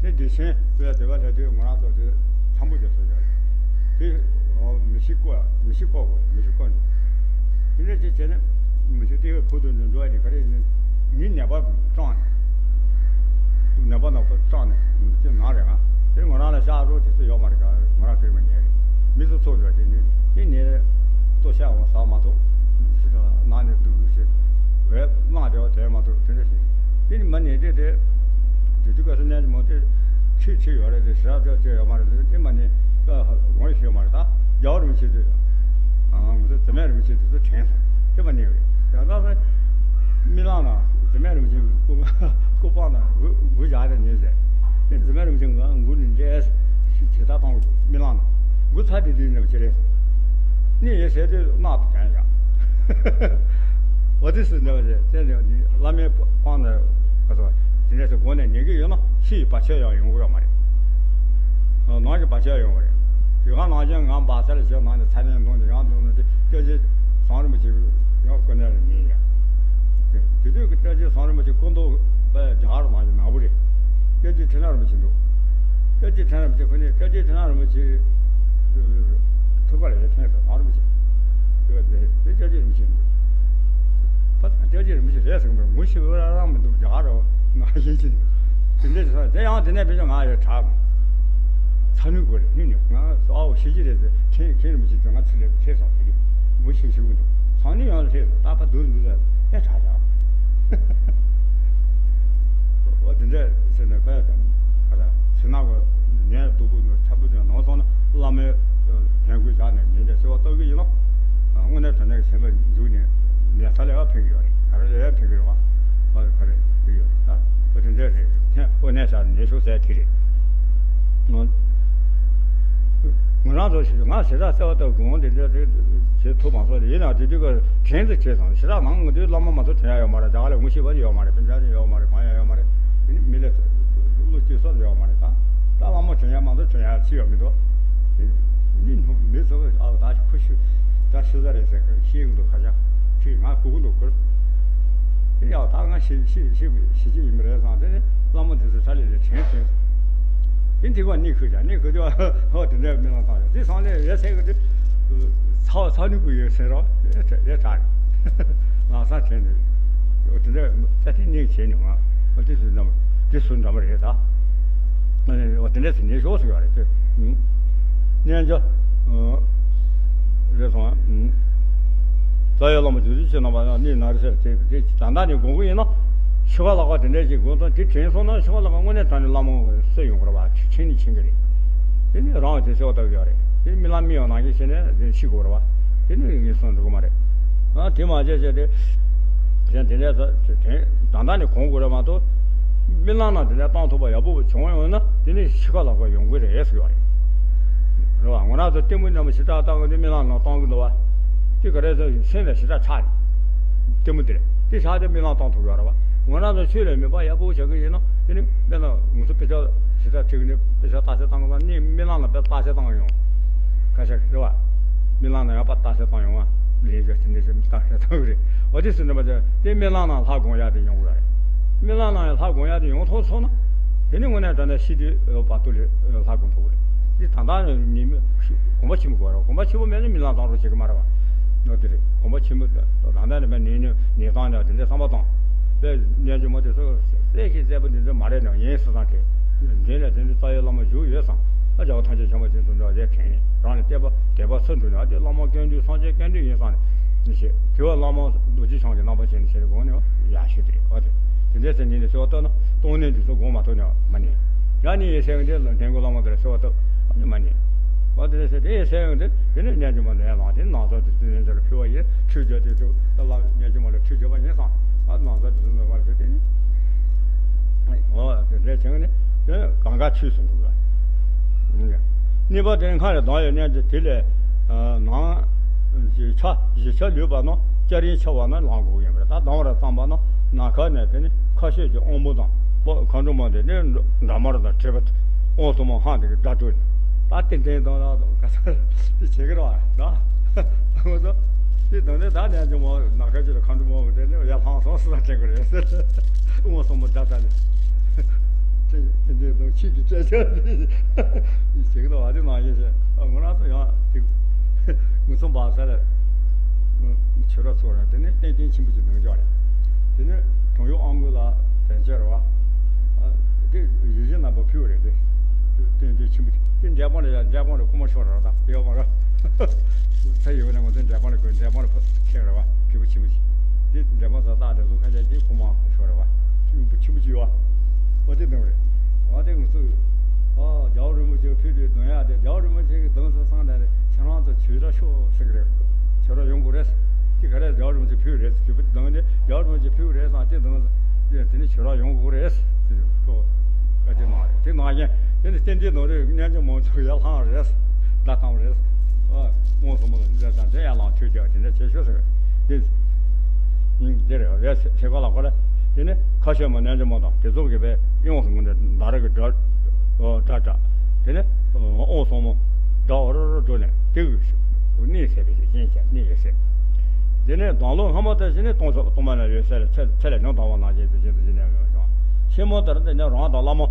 རེད། དེ་དེ་ཆེན་པོའི་དེ་བ་ལ་དུས་ང་རང་ཚོ་དེ་འཚམ་པོ་ཅིག་བཟོས་ཡོད་རེད། དེ་མི་ཤི་བཀོག་མི་ཤི་བཀོག་དགོས་རེད། མི་ཤི་བཀོག་འདུག་དེ་འདྲ་ཅིག་བྱས་ནས་མི་ཤི་དེ་བའི་ཕུ་དུ་འདི་འགྲོ་ཡ་ནི་ག་རེ་ནི་ནད་པ་སྐྲངས་ནས། ནད་པ་ནག་པོ་སྐྲངས་ནས་ཅི་ནང་རེད། ང་དེ་ང་རང་ལ་ཤག་རོ་དེ་ཚོ་ཡོད་མ་རེད། ག་ང་རང་ཁྱེར་མ་ཉན་རེད། མི་ཚོ་ཚོ་འགྲོ་དེ་ནི་དེ་ནས་ལྟོ་ཤ་འོང་ཟ་མ་ཐུབ། ནང་ནས་སྡུག་སྡུག་བྱེད། འོད་མང་དེ་བ་དེ་མ་ཐུབ་དེ་འདྲ་ཞིག་དེ་ནི་མ་ནི་དེ་དེ་དེ་དུས་ག་ས་ནས་མོ་དེ་ཁྲིད་ཁྲིད་ཡོད་རེད། དེ་ཞག་ཚོད་ཚོད་ཡོད་མ་རེད། དེ་མ་ནི་ལོང་ཡོད་མ་རེད། ད་རྒྱ་བོ་རིན་པོ་ཆེ་དེ་ང་ཚོ་རྫི་མ་རིན་པོ་ཆེ་དེ་ཚོ་དྲན་སོང་། དེ་མ་ནི་རེད། ཡང་ད་ས་རྨི་ལམ་ན་རྫི་མ་རིན་པོ་ཆེ་སྐུ་སྐུ་པང་ན་མགུ་མགུ་བཞག་དེ་ཉིན་ཟེར། དེ་རྫི་མ་རིན་པོ་ཆེ་ང་མགུ་ནས་འདྲེས་ཇི་ལྟར་བཏང་གི་འདུག་རྨི་ལམ་ན་མགུ་ཚ་དེ་དུས་ནས་ཅི་རེད། ནི་ཡེ་ཟེར་དུས་གནག་ཏུ་དྲན་ཡག་འོ་དེ་སུ་འདྲ་བ་ཟེར་ཚེ་འདྲ་བ་ནི་བླ་མའི་པང་ནས་ག་ཚོད་དེ་འདྲ་ཟེར་སྒོ་ནས་ཉན་གི་ཡོད་ན་ཕྱི་ཡི་བར་ཆད་ཡང་ཡོང་གི་ཡོད་མ་རེད། ནང་གི་བར་ཆད་ཡོང་བ་རེད། དུས་གང་ནང་བཞིན་ང་འབག་ཚར་ཞེས་ནང་ནས་ཚ་ནས་འདོན་ནས་ཡང་འདོན་ནས་དེ་སྐད་ཅིག་བཟང་རིན་པོ་ཆེ་ཡང་ཀུན་ནས་ལ་ཉན་ཡག་དེ་དུས་ཀྱི་བཀྲ་ཤིས་བཟང་རིན་པོ་ཆེ་སྐུ་མདོག་དཔེ་རྒྱ་གར་ནང་གི་ནག་པོ་རེད། སྐད་ཅིག་ཁྲི་ན་རིན་པོ་ཆེ་འདུག་སྐྱབས་རྗེ་ཁྲི་ན་རིན་པོ་ཆེ་ཁོ་ནས་སྐྱབས་རྗེ་ཁྲི་ན་རིན་པོ་ཆེ་ཐུགས་ཀ་ལ་ཡ་ཕན་ས་རང་རིན་པོ་ཆེ་ཡོད་དེ་དེ་སྐྱབས་རྗེ་རིན་པོ་ཆེ་འདུག་ཕ་སྐྱབས་རྗེ་རིན་པོ་ཆེ་རེད་ཟེར་གི་མ་རེད། ངོ་ཤེས་པ་རང་རང་མི་འདུག་རྒྱ་གར་རོ་ང་ཤེས་ཀྱི་འདུག་དེ་འདྲ་ཞིག་སོང་དེ་ཡང་དེ་ནས་ཕན་ཆད་ང་ཡོད་དྲག་ཚ་ནུས་དགོས་རེད། ནུས་ནུས་ང་ཨའོ་ཤེས་ཀྱི་རེད་ཟེར་ཁྱེད་ཁྱེད་རིན་པོ་ཆེ་ཚོ་ང་ཚུར་ལས་ཁྱེད་སོང་དེ་གི་ངོ་ཤེས་ཤེས་གི་འདུག་ཚང་ནུས་ཡང་ལས་ད་ཕ་སྡུག་འདུག་ཟེར་ཨེ་དྲག་དྲག་འོ་དེ་འདྲ་ཟེར་ནས་བས་ཀྱང་ཨ་ད་ཚེ་ནག་གོ་ངས་སྡུག་པོ་ནོར་ཚ་པོ་དེ་ནང་སོང་ན་བླ་མའི་ལྷན་སྐུལ་བཞག་ནས་ཉིན་དེ་གསོལ་བ་བཏབ་ཀྱི་ཡིན་ནོ། དངོས་གནས་དྲང་གནས་ཀྱི་ཞེན་པ་འཇུག་ནས་ནད་ས་ལས་ཨ་ཕན་གྱི་ཡོད་རེད། ག་རེ་ལས་ཨ་ཕན་གྱི་རེད་བ། ཨ་ག་རེ་ཕན་གྱི་ཡོད་རེད། ད་ཨོ་དེ་འདྲ་རེད། ཨོ་གནས་ས་ནད་ཤོག་ཟས་དེ་རེད། ང་རང་ཚོ་ཞིག་ང་ཞེ་དྲག་བརྩེ་བ་དང་དགོངས་དེ་འདྲ་རེད་བྱེད་ཐུབ་མ་སོང་། ཡིན་ནའང་དེ་དུས་ཀ་དྲན་དུ་བྱས་སོང་། ཞེ་དྲག་ནང་ང་དུས་བླ་མ་མ་གཏོགས་དྲན་ཡ་ཡོད་མ་རེད། རྒྱ་གར་ལ་ངོ་ཤེས་པ་ཡོད་མ་རེད། དཔེ་ཆ་ཡོད་མ་རེད། གང་ཡང་ཡོད་མ་རེད། དེ་ནི་མི་ལ་བློ་གཅིག་སོགས་ཡོད་མ་རེད། ད་ད་བླ་མ་དྲན་ཡ་མ་གཏོགས་དྲན་ཡ་ཅི་ཡོད་མི་འདུག་དེ་ནི་མི་ཚོ་ཨ་ད་ཁུ་ཤུ་ད་ཤུ་ས་རེད་ཟེར་ཤེས་ཀྱི་འདུག་ཁ་ཤ་ཁྲིད་ང་སྒུག་གི་འདུག་ཁུར་དེ་ཡག་ད་ང་ཤེས་ཤེས་ཤེས་ཤེས་ཀྱི་ཡིན་པ་རེད་བསམ། དེ་ནི་བླ་མ་དེ་ཚོ་ས་ལས་ལས་དྲན་དྲན་སོང་། དེ་འདི་བ་གཉིད་ཁུག་ཀྱང་གཉིད་ཁུག་དུས་ཨ་ཧོ་དེ་འདྲའི་རྨི་ལམ་བཏང་ཡོད། དེ་སང་ལས་ཡ་ཚད་ཀྱི་དེ་ཚ་བ་ཚ་ནུས་ཀྱི་ཡོད་ཟེར་རོ། ཡ་དྲག་ཡ་དྲག་ལང་སང་དྲན་ནས་དེ་འདྲ་ས་དེ་གཉིད་བྱས་ནས་ང་དེ་སུ་འདྲ་མ་དེ་སུ་འདྲ་མ་རེད་ད། འོ་དེ་འདྲ་ཟེར་ནས་ཞོགས་སུ་ཡོད་རེད་དེ། རྣལ་འབྱོར་རེད་སོང་། རྩ་བའི་བླ་མ་རྗེ་བཙུན་ཆེ་རྣམ་པ་གནས་ན་རེ་ཟེར་དེ་དེ་ད་ལྟ་ནས་དགོངས་ཀྱི་ཡིན་ན། ཤི་ཁ་ལག་པ་དེ་འདྲ་ཞིག་དགོས་དོན་དེ་དྲན་སོང་ན་ཤི་ཁ་ལག་པ་དངོས་གནས་དྲང་གནས་བླ་མ་སུ་ཡོང་དགོས་རེད་བ། ཆེན་ནི་ཆེན་གྱི་རེད། དེ་ནི་རང་དེ་སེ་བ་ལྟ་གི་ཡོད་རེད། དེ་རྨི་ལམ་རྨི་བ་ནང་བཞིན་བྱས་ནས་དེ་ཤི་དགོས་རེད་བ། དེ་ནི་ངེས་སོང་འགྲོ་གི་མ་རེད། ཨ་དེ་མ་བྱས་བྱས་ཏེ། གཞན་དེ་འདྲ་ས་དེ་ད་ལྟ་ནས་གོང་དགོས་རེད་མ་གཏོགས། རྨི་ལམ་ནང་དེ་འདྲ་བཏང་ཐུབ་པ་ཡག་པོ་བྱུང་ཡོང་ན་དེ་ནི་ཤི་ཁ་ལག་པ་ཡོང་གི་རེད་ཟེར་བ་རེད། རེད་བ། ང་རང་ཚོ་ལྟད་མོ་རྣམ་པ་ཞེ་དྲག་བཏང་གི་འདུག་རྨི་ལམ་ནང་བཏང་གི་འདུག་བ། དེ་ག་རེ་ཟེར་སེམས་ལ་ཞེ་དྲག་ཆགས་རེད། ལྟད་མོ་དེ་རེད། དེ་ཆགས་ཏེ་རྨི་ལམ་བཏང་ཐུབ་ཡོད་རེད་བ། ང་རང་ཚོ་ཆོས་ལ་མོས་པ་ཡག་པོ་བྱ་གི་ཡིན་ན་དེ་ནི་དཔེར་ན་ང་ཚོ་དཔེ་ཆ་ཞེ་དྲག་ཁྲིད་གི་ནི་དཔེ་ཆ་བརྟག་དཔྱད་བཏང་གི་ན་ནི་རྨི་ལམ་ལ་དཔེ་བརྟག་དཔྱད་བཏང་ཡོང་། ཁ་ཤས་རེད་བ། རྨི་ལམ་ལ་ཡང་དཔེ་བརྟག་དཔྱད་བཏང་ཡོང་བ། ལས་ཀ་དེ་འདྲ་ཞིག་བརྟག་དཔྱད་བཏང་གི་རེད། འོ་དེ་སུ་འདྲ་མ་བྱས་དེ་རྨི་ལམ་ནང་ལྷ་དགོངས་ཡག་དེ་ཡོང་གི་རེད། རྨི་ལམ་ནང་ཡང་ལྷ་དགོངས་ཡག་དེ་ཡོང་ཐུབ་སོང་ན། དེ་ནི་དངོས་གནས་དྲང་གནས་ཤི་དུས་བར་དུ་ལས་ལྷ་དགོངས་ཐུབ་གི་རེད། འདི་ད་ལྟ་ནས་ནི་དགོངས་པ་ཆེན་པོ་དགོས་རེད། དགོངས་པ་ཆེན་པོ་མེད་ན་རྨི་ལམ་བཏང་རོགས་བྱེད་ཀྱི་མ་རེད་བ། འོ་དེ་རེད། དགོངས་པ་ཆེན་པོ་ད་ལྟ་ནས་མེད་ནས་ནི་ནས་བཏང་ནས་དེ་འདྲའི་བསམ་པ་བཏང་། དཔེ་རྣལ་འབྱོར་མ་དེ་ཚོ་གསལ་ཞིང་གསལ་པོ་འདི་ཚོ་མ་རེད་ནོ། ཡིན་སྲིད་སང་དེ། འདི་ལ་དེ་འདྲའི་རྩ་བའི་བླ་མ་བཞུགས་ཡོད་སང་། ཨ་རྒྱལ་བ་ཐམས་ཅད་མཁྱེན་པ་ཅན་དུ་འགྲོ་བ་དེ་དྲན་ནས་རང་ལ་དད་པ་དད་པ་སུ་འགྲུབ་ནས་ཨ་དེ་བླ་མ་ཀུན་འདུས་སངས་རྒྱས་ཀུན་འདུས་ཡིན་སང་ནས་ནི་ཞེས། དེ་བ་བླ་མ་རྡོ་རྗེ་འཆང་གི་རྣམ་པ་ཅན་ནི་ཞེས་དགོངས་ནས་ཡག་ཤོས་དེ་རེད་བ། དེ་དེ་འདྲའི་ཚེ་ཉིན་ནས་གསོལ་བ་བཏབ་ན་སྟོང་ཉིད་འདི་ཚོ་དགོངས་མ་ཐུབ་ནས་མ་ནས། ཡང་ནི་ཡེ་ཤེས་དེ་ལ་འདྲེན་དགོས་བླ་མ་དེ་ལ་གསོལ་བ་བཏབ་ཨ་ནི་མ་ནས། བ་དེ་ལ་ཟེར་དེ་ཡེ་ཤེས་དེ་དེ་ནས་རྣལ་འབྱོར་མ་ལས་ལངས་ཏེ་ནང་ཚོགས་དེ་དེ་ནས་འདིར་ཕུལ་བ་ཡིན། ཁྲུས་བརྗོད་དེ་ཚོ་ལ་རྣལ་འབྱོར་མ་ལ་ཁྲུས་བརྗོད་པ་ཡིན་སང་ཨ་ནང་ཚོགས་དེ་ཚོ་མེད་པར་དེ་དེ་ནི། འོ་དེ་འདྲ་བྱས་ནས་དེ་གང་ག་ཆུད་སོང་འདུག་ག་གཉིས་པ་དེ་སྔར་ལས་ལྡང་ཡོད་ནས་དེ་ལས་ནང་བཞི་ཆ་བཞི་ཆ་ལུས་པ་ན་སྐྱ་རེངས་ཆགས་པ་ན་ལངས་དགོས་ཀྱི་ཡོད་མ་རེད། ད་ལྡང་བར་བརྩམས་པ་ན་ནམ་མཁའ་ནས་དེ་ནི་ཁ་ཤས་ཀྱི་དབང་པོ་དང་པོ་མཁའ་འགྲོ་མ་དེ་ནི་འདྲ་མར་དང་བྲལ་བ་དབང་ཐོབ་མ་ཧང་དེ་གི་སྒྲ་སྒྲོགས་ནས་ད་ཏན་ཏན་དང་ད་ག་ས་དེ་བྱེད་ཀྱི་རེད་བ་ད་ཧང་སོ། དེ་དོན་ནི་ད་ནས་ཀྱང་མོ་ནག་ཁ་ཅིག་ལ་ཁ་འགྲོ་མོ་དེ་ནི་ཡར་ལྷང་སོང་ཟེར་ན་དྲན་གི་རེད་ཟེར། དབང་སོང་མོ་ད་ད་ནི་དེ་འདྲའི་དོན་ཆེད་ཀྱི་སྐད་ཆ་ཞིག་ལ་བ་དེ་ནང་བཞིན་བྱས། ཨ་ངོ་རང་ཚོ་ཡང་དེ་ངུ་ཚོ་འབག་ས་ལ་ཆོས་ར་ཚོ་ར་དེ་ནི་ཏན་ཏན་ཆེན་པོ་ཅིག་ནང་འཇོག་རེད། དེ་ནི་གྲོང་ཡུལ་ཨང་གུ་ལ་དན་ཅེ་ར་བ། དེ་ཡིད་བཞིན་རྣམ་པ་ཕུལ་བ་རེད་དེ། ཏན་ཏན་ཆེན་པོ་དེ་འབྲས་སྤུངས་ལ་ཡང་འབྲས་སྤུངས་ལ་སྐུ་མ་ཤོར་ར་ད་ཡོད་མ་ར། ས་ཡོད་ན་ང་ཚོ་འབྲས་སྤུངས་ལ་དགོས། འབྲས་སྤུངས་ལ་ཁྱེད་ར་བ་གྲིབ་པ་ཆེན་པོ་ཞིག་དེ་འབྲས་སྤུངས་ས་སྟག་འདྲ་བཟོ་ཁ་ཆ་དེ་སྐུ་མ་ཤོར་ར་བ། ཆེན་པོ་ཆེན་པོ་ཅིག་ཡོད་བ། དེ་དང་རེད། ཨ་དེ་ང་ཚོ་ཨ་རྒྱལ་བ་རིན་པོ་ཆེ་ཕུལ་བའི་གདུང་ཡག་དེ་རྒྱལ་བ་རིན་པོ་ཆེ་གི་གདུང་སེམས་སང་དེ་ཁྱེད་རང་ཚོ་ཆོས་ར་ཤོག་ཟེར་གི་རེད། ཆོས་ར་ཡོང་དགོས་རེད། དེ་ག་རེ་རྒྱལ་བ་རིན་པོ་ཆེ་ཕུལ་རེད་ཟེར་གི་གདུང་དེ་རྒྱལ་བ་རིན་པོ་ཆེ་ཕུལ་རེད་སང་དེ་གདུང་དེ་ནི་ཆོས་ར་ཡོང་དགོས་རེད་ཟེར་ཤོག་ཨ་དེ་ནང་རེད། དེ་ནང་བཞིན་དེ་ནི་བསྟན་འཛིན་ནོར་བུས་གནས་མཇལ་མང་ཚོགས་ཡར་ལྷང་རེད། བརྡ་བཏང་རེད། ཨ་དབང་སོང་མོ་ལ་འདི་འདྲ་དང་དེ་ཡར་ལངས་ཆོས་རྒྱག་དེ་འདྲ་བྱེད་ཤོག་ཟེར། དེ་འདི་རེད་བས་ཟེར་ག་ལ་གོ་ལ། དེ་ནི་ཁ་ཤས་མ་གནས་ཀྱི་མ་དང་དེ་ཚོ་གི་བས་ཡོངས་སུ་ངོ་འདྲ་འདར་གི་འདྲ་འདྲ་འདྲ། དེ་ནི་དབང་སོང་མོ་འདྲ་འོ་རོ་རོ་འགྲོ་ནས་དེ་གི་གནས་ཟད་པའི་ཞིང་ཆ་གནས་ཡོད་ཟེར། དེ་ནི་དང་ལོ་སྔ་མ་དེ་བཞིན་ནི་སྟོང་ཕྲག་སྟོང་མ་ན་ཡོད་ཟེར་ཚེ་ཚེ་ལས་ཉུང་དང་བ་ནང་བཞིན་དུ་བཞིན་དུ་བཞིན་ནས་ཡོད་ཀྱང་ཕྱི་མོ་ལྟར་འདི་ནི་རང་དང་བླ་མ་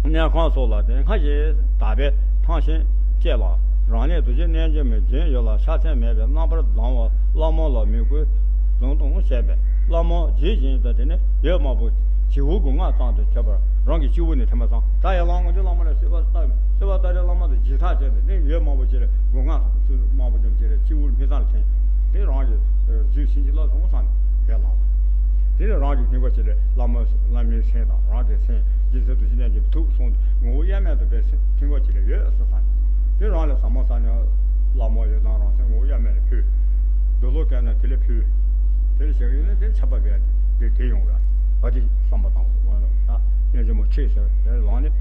གནས་ཁང་སོགས་ལ་དེ་སྔ་ཞིག་དག་པའི་ཐང་ཤིང་བཅས་ལ་རང་གནས་རྡོ་རྗེ་རྣལ་འབྱོར་མའི་རྒྱུན་ཡོད་ལ་ཕྱག་མཚན་མེད་པའི་རྣམ་པར་སྡང་བ་བླ་མ་ལ་མི་གུས་བཟང་གཏོང་བྱས་པས་བླ་མ་ཇི་བཞིན་དུ་དེ་ནི་ཡོད་མང་པོ་བྱིའུ་དགུ་ལྔ་ཙམ་དུ་གྱུར་པར་རང་གི་སྤྱི་བོ་ནས་ཐོན་པ་ཙམ་ད་ཡར་ལངས་དགོས་དུས་བླ་མ་ལ་གསོལ་བ་བཏབ་གསོལ་བ་བཏབ་ནས་བླ་མ་ལ་རྗེས་ཐག་བཅད་དེ་ནི་ཡོད་མང་པོ་ཅིག་ལ་སྒོ་ང་སུ་མང་པོ་ཅིག་ལ་སྤྱི་བོར་སྨིན་མཚམས་ལ་འཐེན། དེ་རང་གི་རྒྱུད་བྱིན་གྱིས་བརླབས་སོང་བསམ་ཡར་ལངས་པ། དེ་ནི་རང་གི་སྙིང་པོ་ཅིག་ལ་བླ་མ་བླ་མའི་མཚན་དང་རང་གི་མཚན་རྗེ་བཙུན་རྡོ་རྗེ་རྣལ་འབྱོར་ཐུགས་གསུང་ངོ་བོ་དབྱེར་མེད་དུ་འབད་ཐེངས་གཅིག་ལ་ཡོད་ཟེར་བསམ། དེ་རང་ལ་ཟབ་མོ་བསམ་ནས་བླ་མ་ཡོད་དང་རང་མཚན་ངོ་བོ་དབྱེར་མེད་ལ་ཕུལ། འདོད་བློ་བསྐྱེད་ན་དེ་ལ་ཕུལ། དེ་ལ་བྱེད་ཀྱི་ཡོད་ན་དེ་ཆགས་པ་བས་དེ་དེ་ཡོང་བ། བ་དེ་བསམ་པ་དང་ད་རྣལ་འབྱོར་མ་ཁྲིད་ཟེར་དེ་ལངས་ནས་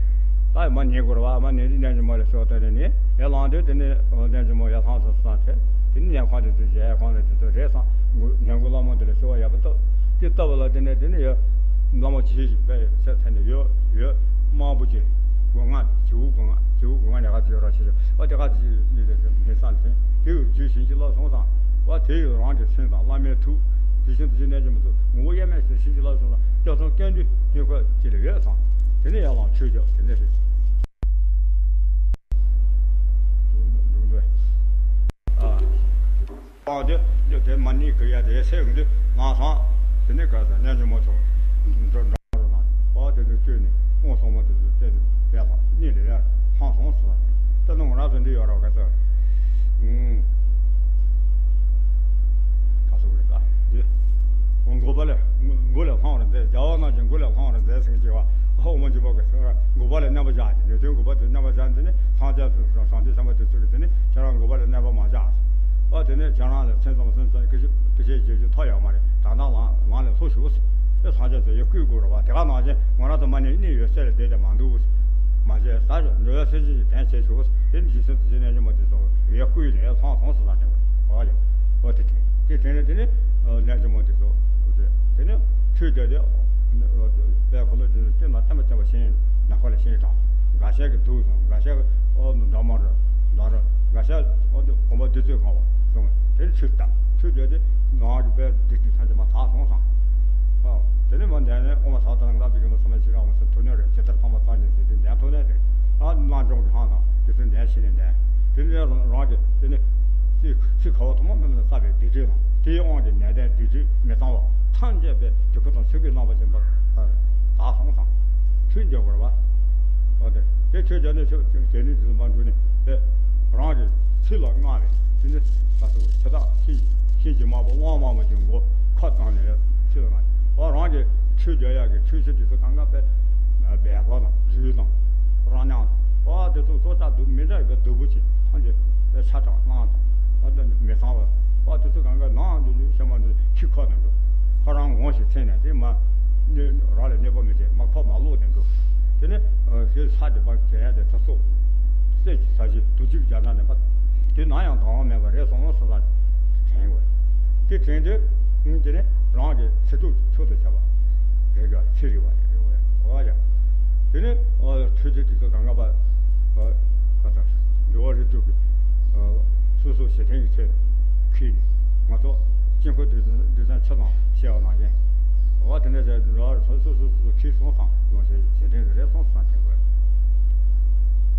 ད་མ་ཉན་དགོས་ར་བ་མ་ཉན་དུས་རྣལ་འབྱོར་མ་ལ་གསོལ་བ་བཏབ་ནས་ནི་ཡར་ལངས་དུས་དེ་ནས་རྣལ་འབྱོར་མ་ཡར་ལྷང་སོང་བསམ་ཚེ་དེ་ནས་ཉལ་ཁང་དེ་ཚོ་ཡར་ཁང་དེ་ཚོ་རེད་བསམ་ཉལ་དགོས་བླ་མ་དེ་ལ་གསོལ་བ་ཡག་པོ་བཏབ། དེ་ལྟ་བུ་ལ་དེ་ནས་དེ་ནས་ཡ། བླ་མ་ཇི་ཞིག་པའི་ཚེ་ཚེ་ནས་ཡོད་ཡོད་དམར་པོ་ཅིག་སྒོ་ང་བྱིའུ་སྒོ་ང་བྱིའུ་སྒོ་ང་ནས་ག་ཚོད་ཡོད་ར་ཞེས་བ་དེ་ག་ཚོད་ཡོད་མི་ས་ལ་ཐོན་དེ་ཡོད་རྒྱུ་བྱིན་གྱིས་བརླབས་སོང་ཙང་བ་དེ་ཡོད་རང་གི་སེམས་དང་བླ་མའི་ཐུགས་དེ་བཞིན་དུ་ཅི་གནས་ཀྱི་མི་ཐུབ་ངོ་བོ་དབྱེར་མེད་ཞིག་བྱིན་གྱིས་བརླབས་སོང་ཙང་སྐྱབས་སུ་སྐྱབས་འདུན་སྙིང་ཁོག་ཅིག་ལ་ཡོད་ཙང་དེ་ནས་ཡར་ལངས་ཆོས་རྒྱབ་དེ་འདྲ་ཞིག་འདུག་འདུག་ཨ། སྤང་སྟེ་དེ་མ་ཎི་གི་ཡ་དེ་སེ་འདི་ནང་སང་དེ་ནས་ག་ས་རྣལ་འབྱོར་མ་ཚོ་འགྲོ་འགྲོ་རོགས་གནང་། ཨོ་དེ་ཚོ་བསྐྱོད་ནས་དབང་སོང་མ་དེ་ཚོ་བལྟས་ནས་བལྟས་ལ་གཉིད་ལས་ཡར་ལྷང་སོང་ཟེར་བ་ལྟ་ན་ང་རང་ཚོ་འདི་ཡོད་རོགས་ག་ས་ཨུམ་ག་ས་རེད་ད་འདི་མགོ་པ་ལས་མགོ་ལས་ལྷང་རེད་མཛད་རྒྱལ་བ་རྣམས་ཀྱི་མགོ་ལས་ལྷང་རེད་མཛད་ཟེར་གྱི་བ་ཨོ་མ་འཇུ་བ་ག་ས་མགོ་པ་ལས་མནན་པ་བཞག་ནས་ནུས་མཐུན་མགོ་པ་དེ་མནན་པ་བཞག་ནས་དེ་ནས་སངས་རྒྱས་ཚོ་སངས་རྒྱས་བྱམས་པ་དེ་ཚོ་གིས་དེ་ནས་ཁྱེད་རང་མགོ་པ་ལ་གནོད་པ་མ་བྱ། ཨ་དེ་ནས་ཁྱེད་རང་ལ་སེམས་ཙམ་སེམས་ཙམ་སྐད་ཆ་སྐད་ཆ་བརྗོད་རྒྱུ་ཐོག་ཡོད་མ་རེད། ད་ལྟ་ལམ་ལམ་ལ་ལྷུང་ཞུགས། དེ་སངས་རྒྱས་ཚོ་ཡར་བསྐུལ་དགོས་རེད་བ། དེ་ག་ནང་བཞིན་ང་རང་ཚོ་མ་ཎི་གནས་ཡོད་སའི་ལ་བསྡད་དེ་མ་འདུག་མ་བྱས་ས་འགྲོ་བའི་སེམས་ཅན་གྱི་དོན་བྱེད་ཆོག་དེ་ནི་རྗེ་བཙུན་རྡོ་རྗེ་རྣལ་འབྱོར་མ་དེ་ཚོ་ཡར་བསྐུལ་ནས་ལྷང་སོང་ཟེར་ལ་དེ་བ་ཡ། ཨོ་དེ་དེ་དེ་ནས་དེ་ནས་རྣལ་འབྱོར་མ་དེ་ཚོ་དེ་ནས་ཆོས་བརྒྱབ་སྟེ་དཔལ་འཁོར་ལོ་བདུན་ལ་བསྟན་ལ་བསྟན་པ་བྱས་པ་བཞིན་ནམ་མཁའ་ལ་ཞིང་དང་འགའ་ཤས་ཀྱིས་གདུགས་དང་འགའ་ཤས་ཀྱིས་ཨོ་འདྲ་མ་རེད་ལ་རེད་འགའ་ཤས་ཨོ་དགོན་པ་བདུད་རྩིས་གང་བ་སོང་དེ་ནས་ཆོས་བརྒྱབ་ཆོས་བརྒྱབ་སྟེ་ནང་གི་དཔལ་བདེ་སྐྱིད་ཐམས་ཅད་མར་དག་སོང་ཙང་། ཨོ་དེ་ནས་མར་འདས་ནས་ཨོ་མ་ས་ཏ་ན་ལ་བི་ཀ་ན་སོ་མ་ཤི་ར་མ་སི་ཐུ་ནེ་རེད་ཇི་ལྟར་ཕ་མ་ཚ་ནས་ཟེར་དེ་འདས་ཐུ་ནེ་རེད། ཨ་རྣལ་འབྱོར་གྱི་ཧང་དང་དེ་ཚོ་འདས་ཤི་ནས་འདས། དེ་ནས་རང་རང་གི་དེ་ནི་ཚེ་ཚེ་ག་བ་ཐོག་མ་མེད་པ་ནས་བསགས་པའི་སྡིག་སྒྲིབ་དང་དེའི་དབང་གིས་ནད་ལྡན་སྡིག་སྒྲིབ་མི་གཙང་བ་ཐམས་ཅད་པའི་དེ་ཁོ་ཐག་ཆོད་པའི་རྣམ་པ་ཅན་པ་དག་སོང་ཙང་ཆོས་འཇོག་དགོས་རེད་བ། འོ་དེ་དེ་ཆོས་བརྒྱབ་ནས་ཆོས་བྱས་ནས་དེ་ཚོ་མར་འགྲོ་ནས་དེ་རང་གི་ཚེ་ལ་བསྔགས་པའི་དེ་ནི་ད་གཟོད་ཆེ་ཐག་ཤིང་ཤིང་གི་དམར་པོ་དབང་མང་པོ་ཅན་མགོ་ཁ་བཏང་ནས་ཚེ་ལ་བསྔགས་པ་རང་གི་ཆོས་རྒྱག་ཡག་གི་ཆོས་གཞི་དེ་ཚོ་གང་ག་པའི་སྦལ་པ་དང་སྦྲུལ་དང་རྭ་རྙང་དང་། ཨ་དེ་ཚོ་སྲོག་ཆགས་སྡུག་མི་འདྲ་བའི་སྡུག་པོ་ཅིག་ཐམས་ཅད་པའི་ཤ་ཁྲག་རླངས་དང་། ཨ་དེ་མི་གཙང་བ། ཨ་དེ་ཚོ་གང་ག་ནང་དུ་ཤ་མ་དེ་ཁྱི་ཁ་ནང་འགྲོ། ཁོ་རང་ངོ་ཞིག་འཚེམ་ནས་དེ་མ་ར་ལ་གནོད་པ་མི་བྱེད་མ་ཁོ་མ་ལོག་ནས་འགྲོ། དེ་ནས་ཞེས་ས་དེ་པ་གས་ཡ་དེ་ཚ་སོ་སད་ཀྱི་ས་གཞི་དུ་གཅིག་རྒྱ་ནག་ནས་པ་དེ་ན་ཡང་དང་བ་མེད་པ་རེད་སོང་སོང་ས་དྲན་དགོས། དེ་དྲན་དུས་དེ་ནས་རང་གི་ཚེ་སྟོབས་མཆོག་ཏུ་བྱ་བ་རེ་ག་ཚེ་རིག་པ་རེ་རེ་བ་ཡ། དེ་ནས་ཐོས་རྗེ་དེ་ཚོ་གང་ག་པ་ཁ་ཚ་འགྲོ་བ་རིགས་དྲུག་གི་སོ་སོ་ཞེ་ཐེན་གྱི་ཚེ་ཁྱིས་ནས་ ང་ཚོ་དཀྱིལ་འཁོར་རྡུལ་ཚོན་རྡུལ་ཚོན་ཆུ་དང་བཤད་པ་ནང་བཞིན། འོ་དེ་འདྲ་བྱས་འགྲོ་བ་སོ་སོ་སོ་སོ་ཁྱེར་སོང་བསམ་ཡོང་བྱས་བྱེད་འདྲེན་རེད་སོང་བསམ་བྱེད་དགོས།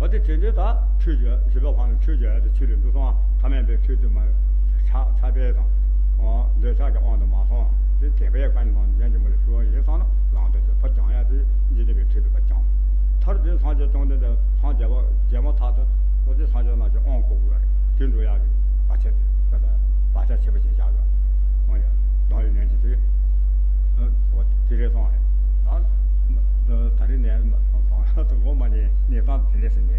འོ་དེ་དྲན་དུས་ད་ཁྲུས་བརྗོད་བཞི་པ་བར་ནས་ཁྲུས་བརྗོད་དེ་ཆུ་ལས་འདུག་སོང་། ཐ་མལ་པའི་ཁྲུས་དེ་མ་ཕྱག་ཕྱག་དཔེ་དང་འདོད་ཆགས་ཀྱི་དབང་དུ་མ་སོང་། དེ་དད་པའི་བཀའ་དང་ཉན་གྱི་མ་ལས་ཞུ་བ་ཡིན་བསམ་ན་ལམ་དུ་བྱེད་པ་སྦྱང་ཡ་དེ་འཇིག་རྟེན་པའི་ཁྲུས་དེ་པ་སྦྱང་། མཐར་དེ་སངས་རྒྱས་བཅོམ་ལྡན་འདས་སངས་རྒྱས་པ་རྗེས་མ་ཐག་ཏུ་འོ་དེ་སངས་རྒྱས་རྣམས་ཀྱི་དབང་བསྐུར་དགོས་པ་རེད། དེ་འགྲོ་ཡག་གི་བག་ཆགས་དེ་བག་ཆགས་བག་ཆགས་ཆེ་བ་ཞིག་བཞག་དགོས། འོ་ཡ་གདོང་ཡོད་ནས་ཀྱི་དུས་འོ་དེ་རེད་སོང་རེད། ད་ད་རེས་ནས་བང་ལྷ་དུ་འོ་མ་ནས་གནས་སྟངས་དེ་འདྲས་ཟིན་ནས་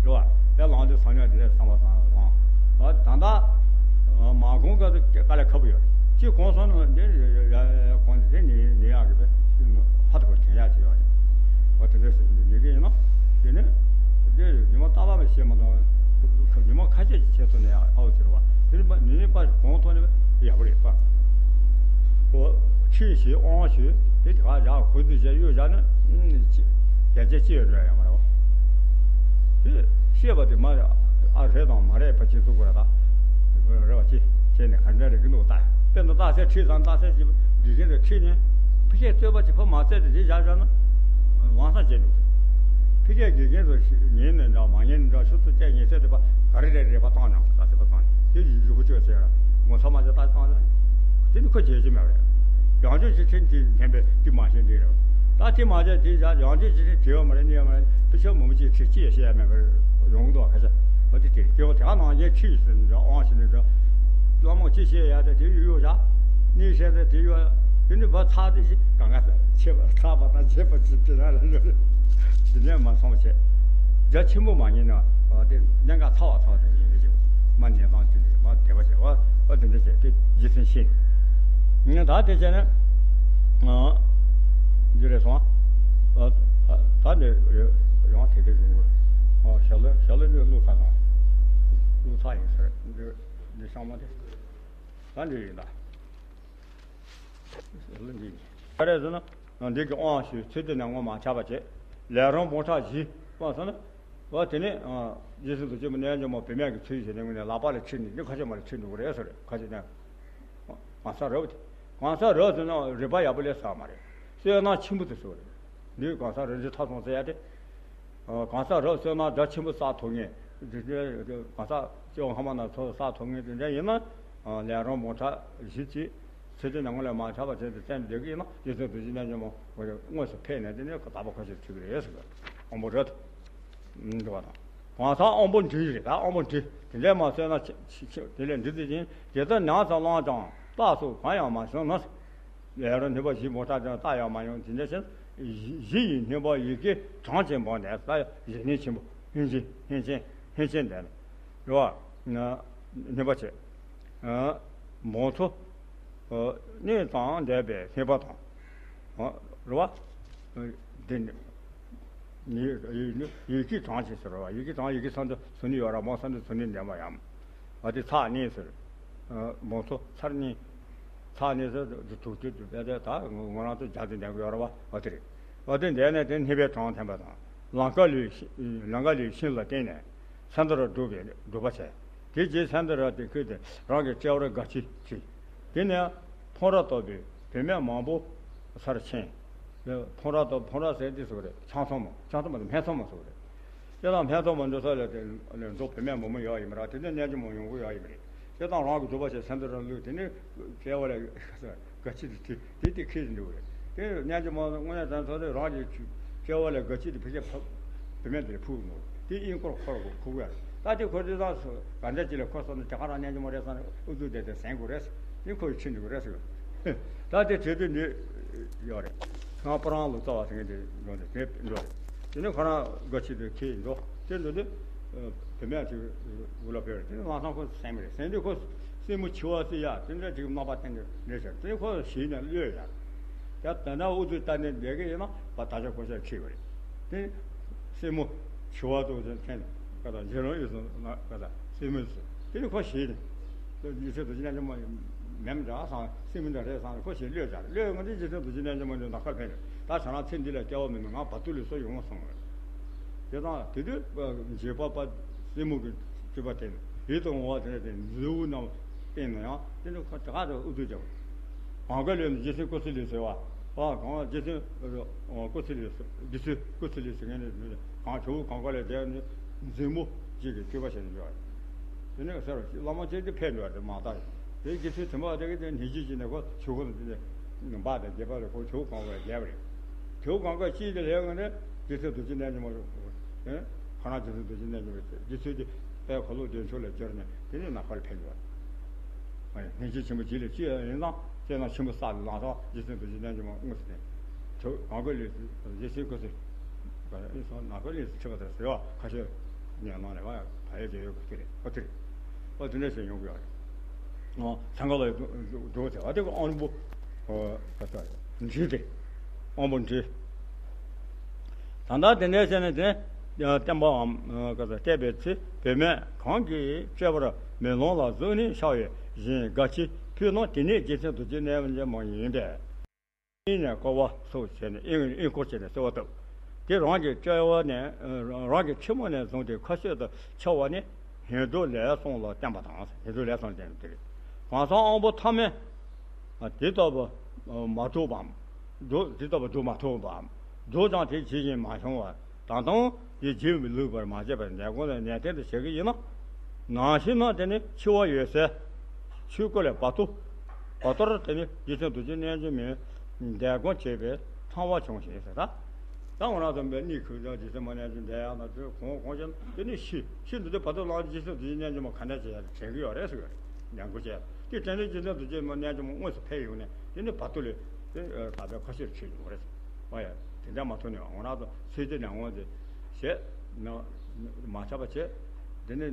རེད་བ། དེ་ལངས་དུས་སང་ཉིན་དེ་འདྲས་བསམ་པ་དང་ལངས། ཨ་ད་ད་མ་གོང་ག་དཀའ་ལས་ཁག་པོ་ཡོད་རེད། གཅིག་གོང་སོང་ནས་འདི་ཡ་ཡ་ཡ་གོང་དེ་ནི་ནི་ཡག་གི་བས་ཧ་ཐག་པ་དྲན་ཡག་ཅིག་ཡོད་རེད། འོ་དེ་འདྲ་ཞིག་ཉན་གི་ཡིན་ན། དེ་ནས་དེ་ཉི་མ་རྟག་པར་བཤད་མ་དང་ཉི་མ་ཁ་ཤས་ཀྱི་བྱས་ཐུབ་ནས་ཨའོ་ཟེར་བ། དེ་ནི་ཉི་མ་གོང་ཐོག་ནས་ཡག་པོ་རེད་པ། འོ་ཆོས་ཞུས་དབང་ཞུས་དེ་ག་བཞག་གོ་ཚུལ་བྱས་གཡུག་བཞག་ན་ཨུམ་ཅི་རྒྱལ་ཆེ་ཅི་ཡོད་འགྲོ་ཡ་མ་རེད་བ། དེ་བཤད་པ་དེ་མ་ཨ་རེད་དང་མ་རེད་པ་ཅིག་འཛུགས་དགོས་རེད་ད། རེད་བ་ཅི་བྱས་ནས་ག་འདྲ་རེད་གི་འདུག་ད། དཔེར་ན་རྟགས་གསལ་ཁྲིད་ཙང་རྟགས་གསལ་གྱི་འདི་གཞན་དུ་ཁྲིད་ནས་ཕི་ཁའི་རྩོད་པ་གྱི་ཕ་མ་རྩལ་དེ་དེ་བཞག་བཞག་ན་དབང་ས་བྱས་འདུག་ཕི་ཁའི་དགེ་རྒན་ཚོ་ཉན་ནས་འདྲ་མ་ཉན་ནས་འདྲ་ཤུགས་ཚོ་བསྐྱལ་ཉན་ཚད་དེ་པ་ག་རེ་རེད་རེད་པ་བཏང་ནས་ད་ཟེར་པ་བཏང་ནས་དེ་ཡུ་གུ་བཅོས་ཟེར་ར་ངོ་ཚ་མ་བྱས་ད་བཏང་ནས་དེ་ནི་ཁོ་བྱེད་ཀྱི་མེད་པ་རེད། ཡང་ཅུང་ཅིག་ཁྲིད་དེ་ལྷན་པས་དེ་མ་བྱས་འདི་རེད། ད་དེ་མ་བྱས་དེ་བཞག་ཡང་ཅུང་ཅིག་ཁྲིད་དེ་ཡོད་མ་རེད་ནི་ཡོད་མ་རེད། དེ་ཆོ་མུ་མུ་ཅིག་ཁྲིད་ཅི་ཡང་བཤད་ཡ་མེད་པ་རེད། ཡོང་གི་འདུག་ཁ་ཤས་པ་དེ་དེ་སྐྱེ་བོ་དེ་ག་ནང་བཞིན་ཁྲིད་ཟེར་ནས་འདྲ་དབང་ཞིག་ནས་འདྲ། བླ་མ་ཅི་བཤད་ཡ་དེ་དེ་ཡོད་ཡོད་བཞག་ནི་བཤད་དེ་དེ་ཡོད། དེ་ནི་བ་ཚགས་དེ་ཞིག་གང་ག་ཆེ་བ་ཚགས་པ་དང་ཆེ་བ་ཅིག་དེ་ར་ལ་ཡོད། དེ་ནས་མ་སོང་བ་བྱས། རྒྱ་ཆེན་པོ་མ་ཉན་ན་དེ་གནད་འགག་ཚ་བ་ཚ་བ་དེ་ཡིན་གྱི་མ་ཉན་སྟངས་དེ་ལས་མ་དེ་བ་བྱས་བ་བ་དེ་འདྲ་བྱས་དེ་རྗེས་མཐུན་ཤེས། ངས་ད་དེ་བྱས་ན། འདི་རེད་སོང་། ད་འདི་ཡང་དེ་དེ་རུང་གོ། ཞྭ་ལུ་ཞྭ་ལུ་འདི་བླུགས་ཚར་སོང་། བླུགས་ཚར་ཡིན་ཟེར་འདི་འདི་ཤང་མ་དེ། ད་འདི་ཡིན་ད། ཞྭ་ལུ་འདི་ཡིན། ག་རེ་ཟེར་ན། འདི་གི་དབང་ཞུས་ཚུལ་དེ་ནས་ངོ་མ་ཆགས་པ་བྱས། ལས་རང་བོང་ཁྲ་བཞི་པ་ཟེར་ན། བ་དེ་ནས། རྗེས་སུ་འདུག་ཅེས་མི་གནས་ཀྱང་མ་བུད་མེད་ཀྱི་ཚུལ་བྱས་ནས་ངོས་ནས་ལག་པ་ལ་ཁྲིད་ནས་འདི་ཁ་ཕྱོགས་མ་ལ་ཁྲིད་འགྲོ་གི་རེད་ཟེར་ཁ་ཕྱོགས་ནས། གང་ཟག་རབ་དེ། གང་ཟག་རབ་ཟེར་ན་རིག་པ་ཡག་པོ་ལས་བསགས་མ་རེད། བསོད་ནམས་ཆེན་པོ་དེ་ཟེར་བ་རེད། འདི་གང་ཟག་རབ་འབྱོར་ཐ་སོང་ཟེར་ཡ་དེ། གང་ཟག་རབ་བསོད་ནམས་རྒྱ་ཆེན་པོ་བསགས་ཐུབ་ངེས། འདི་གང་ཟག་སྐྱེ་བོ་སྔ་མ་ན་ཚོ་བསགས་ཐུབ་ངེས་དེ་འདྲ་ཡིན་ན། ལས་རང་བོང་ཁྲ་བཞི་གཅིག་ཚེ་འདི་ནང་ལ་མ་ཆགས་པ་བྱས་ཏེ་བསྟན་བསྡད་ཀྱི་ཡིན་ན་རྗེ་བཙུན་རྡོ་རྗེ་རྣལ་འབྱོར་མ་དངོས་སུ་ཕེབས་ནས་དེ་ནས་དག་པ་ཁ་ཤས་ཐུག་གི་རེད་ཟེར་གི་དབང་པོ་རབ་ཏུ་འགྲོ་བ་དང་། གང་ཟག་དབང་པོ་འདྲེ་རེད་ད་དབང་པོ་འདྲེ་དེ་འདྲས་མ་བསོད་ན་ཆེ་ཆེ་དེ་ལས་འདྲེ་དེ་བཞིན་དེ་ལྟར་ཉམས་སུ་བླངས་ཀྱང་རྟགས་སོགས་གང་ཡང་མ་བྱུང་ན། ལས་རང་ནུས་པ་བཞི་མོ་ཁྲ་ཅན་རྟགས་ཡང་མ་ཡོང་དེ་འདྲ་ཞིག་གཞི་ཡི་ནུས་པ་ཡི་གེ་གྲངས་ཅན་པོ་ནས་ས་ཡ་གཞི་ནུས་ཆེན་པོ་ཧན་ཆེན་ཧན་ཆེན་ཧན་ཆེན་ལྡན་རེད་བ། ནུས་པ་ཆེ། བོང་ཚོ། གནས་དང་འདས་པའི་ནུས་པ་དང་། རེད་བ། འདི་ནི། ཡི་གེ་གྲངས་ཅན་ཟེར་བ་ཡི་གེ་གྲངས་ཡི་གེ་ཚང་དུ་ཚོ་ནི་ཡོད་ར་མོ་ཚང་དུ་ཚོ་ནི་འདས་མ་ཡང་། ཨ་དེ་ཚགས་ནི་ཟེར། མོ་ཚོ་ཚར་ནི། ཚགས་ནི་ཟེར་དུ་དུག་དུ་དུ་བས་དེ་ད་ངོ་རང་དུ་རྒྱ་དུ་འདས་ཡོད་ར་བ་ཨ་དེ་རེད། ཨ་དེ་འདས་ནས་དེ་ནི་བའི་གྲངས་ཐེན་པ་དང་ལང་ཀ་ལུས་ལང་ཀ་ལུས་ཤིན་ལ་བརྟེན་ནས་སེམས་དོར་སྒྲུབ་པའི་སྒྲུབ་པ་བྱས། དེ་རྗེས་སེམས་དོར་དེ་ཁུལ་དེ་རང་གི་དཔྲལ་བར་དགའ་ཆི་ཁྲིད། དེ་ནས་ཕོང་ར་གཏོགས་པའི་བུད་མེད་མང་པོ་སར་ཕྱིན། ཕོང་ར་གཏོགས་ཕོང་ར་ཟེར་དེ་སུ་རེད་ཆང་ཚོང་མ་ཆང་ཚོང་མ་དང་སྨན་ཚོང་མ་སུ་རེད། དེ་དང་སྨན་ཚོང་མ་འགྲོ་ས་ལ་དེ་ལས་མདོ་བུད་མེད་མང་པོ་ཡོད་ཡིན་པ་ར་དེ་ནས་རྣལ་འབྱོར་མ་ཡོང་གི་ཡོད་ཡིན་པ་རེད། དེ་དང་རང་གི་སྒྲུབ་པ་བྱས་སེམས་དོར་རང་ལུས་དེ་ནས་དཔྲལ་བ་ལ་དགའ་ཆི་དེ་དེ་དེ་ཁྱེར་འགྲོ་གི་རེད། དེ་རྣལ་འབྱོར་མ་དངོས་གནས་དྲང་ཚོ་དེ་རང་གི་དཔྲལ་བ་ལ་དགའ་ཆི་དེ་ཕལ་ཆེར་བུད་མེད་དེར་ཕུལ་གི་འདུག་དེ་དབྱིན་སྐོར་འཁོར་དགོས་ཁུག་ཡ་རེད། ད་དེ་འཁོར་དུས་ཙང་ག་འདྲ་ཅིག་ལ་འཁོར་སོང་ན་དེ་ག་རང་རྣལ་འབྱོར་མ་རེད་བསམ་ནས་ཨུ་ཚུགས་བསྡད་དེ་ཟན་དགོས་རེད། དེ་འཁོར་ཕྱིན་འགྲོ་གི་རེད་ཟེར། ད་དེ་བྱེད་དུས་འདི་ཡོད་རེད། ཁང་པ་རང་ལ་རྩ་བ་ཟེར་མཁན་དེ་འགྲོ་འདི་དེ་འགྲོ་རེད། དེ་ནས་ཁོ་རང་དགའ་ཆི་དེ་ཁྱེར་འགྲོ་དེ་འགྲོ་དུས་བུད་མེད་ཅིག་འུ་ལ་ཕེབས་རེད། དེ་ནས་ལམ་སང་ཁོ་ཟན་མི་རེད། ཟན་དུས་ཁོ་སེན་མོ་འཁྱུ་བ་སི་ཡ་དེ་འདྲ་ཅིག་རྣམ་པ་བསྟན་ཏེ་རེད་ཟེར། དེ་ཁོ་ཞིག་ནས་གློད་ཡ། ད་ད་ན་ཨུ་ཚུགས་བལྟས་ནས་བསྡད་ཀྱི་ཡིན་ན་བ་ད་ཆ་ཁོ་ཤ་ཁྲིད་པ་རེད། དེ་སེན་མོ་འཁྱུ་བ་དུ་ཟེར་མཁན་ག་ད་རྗེ་རང་ཡོད་སོང་ན་ག་ད་སེན་མོ་ཟེར། དེ་ནི་ཁོ་ཞིག་ནས་རྗེ་བཙུན་རྡོ་རྗེ་རྣལ་འབྱོར་མ་མེམ་འདྲ་སང་སེན་མོ་འདྲ་རེད་སང་ཁོ་ཞིག་གློད་ཡ་རེད། གློད་ཡ་ང་འདི་རྗེ་བཙུན་རྡོ་རྗེ་རྣལ་འབྱོར་མ་འདི་ནམ་མཁར་ཕེབས་ནས་ད་ཁྱེད་རང་ཚེ་འདི་ལ་སྐྱེ་བ་མེད་ན་ང་བར་དུ་ལུས་སྲོག་ཡོང་བ་སོང་བ་རེད། དེ་དང་དེ་དུས་འཇིགས་པ་པ་སེན་མོ་གི་སྤྲུལ་པ་དེ་ཡིད་དུ་འོང་བ་དེ་ནས་དེ་མཛེའུ་རྣམས། བསྟན་ན་ཡང་དེ་འདྲ་ཁོ་དེ་ག་དུ་ཨུ་ཚུགས་བྱ་བ། གང་ག་ལས་ནི་རྗེ་བཙུན་སྐུ་ཚེ་ལེགས་ཟེར་བ། ཨ་གང་རྗེ་བཙུན་སྐུ་ཚེ་ལེགས་རྗེ་བཙུན་སྐུ་ཚེ་ལེགས་ཟེར་མཁན་ནི་གང་ཇོ་བོ་གང་ག་ལས་བསྡད་ནི་མཛེས་མོ་ཅིག་གི་སྤྱོད་པ་བྱས་ནས་འགྲོ་བ། དེ་ནས་ཟེར་བ་བླ་མ་ཅིག་དེ་ཕེབས་འགྲོ་བ་དེ་མ་རེད། དེ་རྗེ་བཙུན་དྲི་མ་དེ་གི་དེ་ནི་རྗེ་ཅིག་ནས་ཁོ་ཇོ་བོ་དེ་འབའ་དང་རྒྱས་པ་ལ་ཁོ་ཇོ་བོ་གང་ག་ལས་བསྡད་པ་རེད། ཇོ་བོ་གང་ག་ཅིག་དེ་ལས་ཡོང་ནས་རྗེ་བཙུན་རྡོ་རྗེ་རྣལ་འབྱོར་མ་ཁོ་རང་རྗེ་བཙུན་རྡོ་རྗེ་རྣལ་འབྱོར་མ་རྗེ་བཙུན་དེ་དཔལ་འཁོར་ལོ་བདེ་མཆོག་ལ་སྦྱར་ནས་དེ་ནས་ནམ་མཁའ་ལ་ཕེབས་འགྲོ་བ། ནས་ཆེན་ཆེན་པོ་རྗེ་ལ་སྤྱི་ཡིན་ཙང་སྤྱན་ལམ་ཆེན་པོ་བསགས་ནས་ལམ་སང་རྗེ་བཙུན་རྡོ་རྗེ་རྣལ་འབྱོར་མ་དངོས་སུ་བསྟན། ཇོ་བོ་གང་ག་ལས་རྗེ་བཙུན་སྐུ་ཚེ་ཨེ་སོང་ནམ་མཁའ་ལས་སུ་ཁྲིད་པ་དང་ཟེར་བ་ཁ་ཤས་ཉན་ནང་ནས་བ་ཕ་ཡ་རྒྱལ་ཡོད་གི་རེད། ཨོ་དེ་རེད། ཨོ་དེ་འདྲ་ཞིག་ཡོང་གི་ཡོད་རེད། ཨོ་ཚང་ག་ལ་འགྲོ་དེ་ཨ་དེ་གི་དབང་པོ་ཨོ་ག་ས་འདྲི་དེ་དབང་པོ་འདྲི། ད་ལྟ་དེ་འདྲ་བྱས་ནས་དེ་བསྟན་པའམ་ག་ས་བསྟན་པའི་ཚེ་བུད་མེད་གང་གིས་སྤྱོད་པར་མེ་ལོང་ལ་གཟུགས་ནི་ཤ་བའི་བཞིན་དགའ་ཆེ་ཕུལ་ན་དེ་ནི་རྗེ་བཙུན་རྡོ་རྗེ་རྣལ་འབྱོར་མ་ཡིན་པས། སྙིང་ནས་བསྐོར་བ་སོགས་བྱས་ནས་དབྱིངས་དབྱིངས་བསྐོར་བྱས་ནས་གསོལ་བ་བཏབ། དེ་རང་གི་སྤྱོད་པ་ནས་རང་གི་ཕྱི་མོ་ནས་བཟུང་སྟེ་མཁའ་སྤྱོད་དུ་འཆར་བ་ནི་ཧིན་རྡུ་ལས་གསུམ་ལ་བརྟེན་པ་དང་། ཧིན་རྡུ་ལས་གསུམ་ལ་བརྟེན་པ་དེ་རེད། གང་ཟག་དབང་པོ་ཐ་མས་དེ་ལྟ་བུ་མ་གྲུབ་པའམ་སྒྲུབ་དེ་ལྟ་བུ་སྒྲུབ་མ་ཐུབ་པའམ་སྒྲུབ་ཀྱང་དེ་ཇི་བཞིན་མ་བྱུང་བ། ད་དུང་དེ་བྱེད་མི་ལུས་པར་མ་བྱས་པར་ནད་གོང་ལ་ནན་ཏན་དུ་བྱེད་ཀྱི་ཡིན་ན། ནང་ཞིག་ན་དེ་ནི་འཆི་བ་ཡོད་སའི་ཆོས་སྐུ་ལས་བར་དོ། བར་དོར་དེ་ནི་རྗེ་བཙུན་རྡོ་རྗེ་རྣལ་འབྱོར་མའི་འདས་གོང་བྱེད་པའི་ཚང་བ་བྱུང་ཞིང་ཟེར་ད། ད་འོ་ན་དུ་འབད་གནས་ཁུག་ཅག་རྗེ་བཙུན་མ་རྣལ་འབྱོར་འདས་ཡང་ན་དུ་གོང་གོང་ཅན་དེ་ནི་ཤི་ཤི་འདུག་དེ་བར་དོ་ལ་རྗེ་བཙུན་རྡོ་རྗེ་རྣལ་འབྱོར་མ་ག་འདྲ་བྱེད་ཡ་དྲན་གི་ཡོད་རེད་ཟེར་གི་ཡོད་རེད། ཉམས་གོ་བྱས་དེ་དྲན་ནས་རྗེ་བཙུན་རྡོ་རྗེ་མ་རྣལ་འབྱོར་མ་དངོས་སུ་ཕེབས་ཡོང་ནས་དེ་ནི་བར་དོ་ལས་དེ་ད་ལྟ་ཁ་ཤས་ཆོས་ཡོང་རེད། ཨོ་ཡ། དེ་འདྲ་མ་ཐོན་ནས་འོ་ན་དུ་ཚེ་འདི་ནས་འོང་དེ་བྱས་ན་མ་ཆགས་པ་བྱས། དེ་ནས་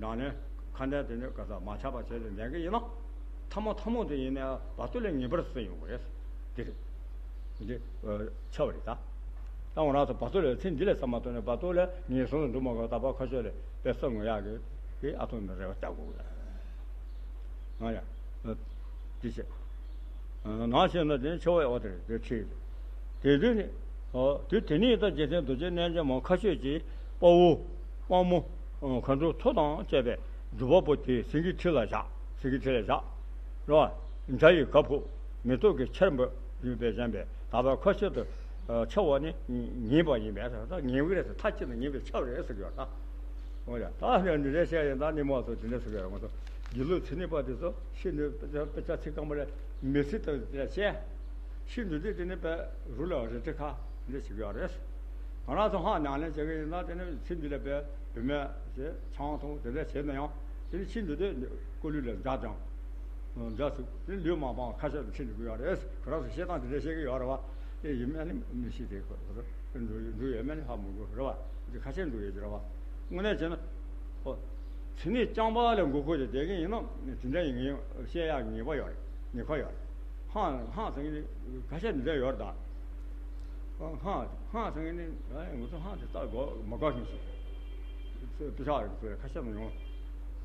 ནང་ནས་ཁ་འདྲ་དེ་ནས་ག་ས་མ་ཆགས་པ་བྱས་ཏེ་ལྡན་གྱི་ཡིན་ན། ཐ་མ་ཐ་མ་དེ་ཡིན་ན་བར་དོ་ལས་ངེས་པར་སེལ་ཡོང་གི་རེད། འདི་རེད། འདི་ཆགས་པ་རེད་ད། ད་འོ་ན་དུ་བར་དོ་ལས་ཚེ་འདི་ལས་བསམ་མ་ཐོན་ནས་བར་དོ་ལས་ངེས་སོང་དུ་འགྲོ་མ་དགོས་ད་བར་ཁ་ཤས་ལས་དཔེ་བསམ་ངོ་ཡག་གི་གི་ཨ་ཐུང་ནས་རེ་བ་བཅག་དགོས་གི་རེད། ང་ཡ། འདི་བྱས། ནང་བཞིན་ན་དེ་ཆེ་བའི་འོ་དེ་རེད་དེ་ཆེ། དེ་དུས་ནི། དུས་དེ་ནས་ད་རྗེ་བཙུན་རྡོ་རྗེ་རྣལ་འབྱོར་མ་མཁའ་སྤྱོད་ཀྱི་དཔའ་བོ། དཔའ་མོ། མཁའ་འགྲོ་མཐུ་དང་བཅས་པའི་སྒྲུབ་པ་པོ་དེ་སེང་གེའི་ཁྲི་ལ་བཞག་སེང་གེའི་ཁྲི་ལ་བཞག་རོ། འཇའ་ཡི་གར་ཕུབ་མེ་ཏོག་གི་ཆར་འབེབས་ཡོད་པའི་བཞིན་པས་ད་བར་མཁའ་སྤྱོད་དུ་འཆར་བ་ནི་ངེས་པ་ཡིན་པས་ད་ངེས་པ་རེད་ཟེར་མཐའ་གཅིག་ཏུ་ངེས་པའི་ཆར་རེད་ཟེར་གི་ཡོད་ད། འོ་ཡ། ད་ནི་འདི་འདྲ་བཤད་ཡིན་ད་ནི་མ་སོ་དེ་འདྲ་ཟེར་གི་ཡོད་ང་ཚོ། དགེ་ལུགས་ཚེ་ནི་པ་དེ་ཚོ་ཤི་ནུས་དཔེ་ཆ་ཚིག་རྐང་པ་ལ་མི་སྲིད་དང་དེ་འདྲ་བཤད། ཤི་འདུག་དེ་དེ་ནི་དཔེ་རུ་ལ་རི་ཁྲི་ཁ་འདི་ཞིག་ཡོད་རེད། ང་རང་ཚོ་ཧང་ཉང་ལེན་བྱེད་ཀྱི་ཡིན་ན་དེ་ནི་ཚེ་འདི་ལ་དཔེ་བུད་མེད་ཞེས་ཆང་འཐུང་དེ་འདྲ་བྱས་ན་ཡང་དེ་ནི་ཤི་འདུག་དེ་ཀུ་ལུ་ལ་འཇའ་ཅང་། འཇའ་སུ་དེ་ལུས་མ་སྤངས་ཁ་ཤས་དུ་ཕྱིན་འགྲོ་གི་ཡོད་རེད། ཁོ་རང་ཚོ་བཤད་སྟངས་དེ་འདྲ་བཤད་ཀྱི་ཡོད་རེད་བ། དེ་ཡིན་མིན་ནི་མི་ཤེས་དེ་ཁོ་ཚོ་འགྲོ་འགྲོ་ཡོད་མིན་ནི་ཧ་མི་གོ་རེད་བ། དེ་ཁ་ཤས་འགྲོ་ཡོད་ཀྱི་རེད་བ། དངོས་གནས་བྱས་ན། ཨོ། ཚེ་ནི་རྐྱང་པ་ལ་མགོ་འཁོར་ཏེ་བསྡད་མཁན་ཡིན་ན་དེ་འདྲ་ཡིན་ངེས་བཤད་ཡག་ངེས་པ་ཡོད་རེད། ངེས་པ་ཡོད་རེད། ཧང་ཧང་ཟེར་མཁན་ཁ་ཤས་འདི་འདྲ་ཡོད་རེད་ད། ཧང་ཧང་ཟེར་མཁན་ཨ་ང་ཚོ་ཧང་དེ་རྩ་དགོས་མ་དགོས་མཁན་ཞིག་དཔེ་ཆ་ཁ་ཤས་ནང་ཡོང་།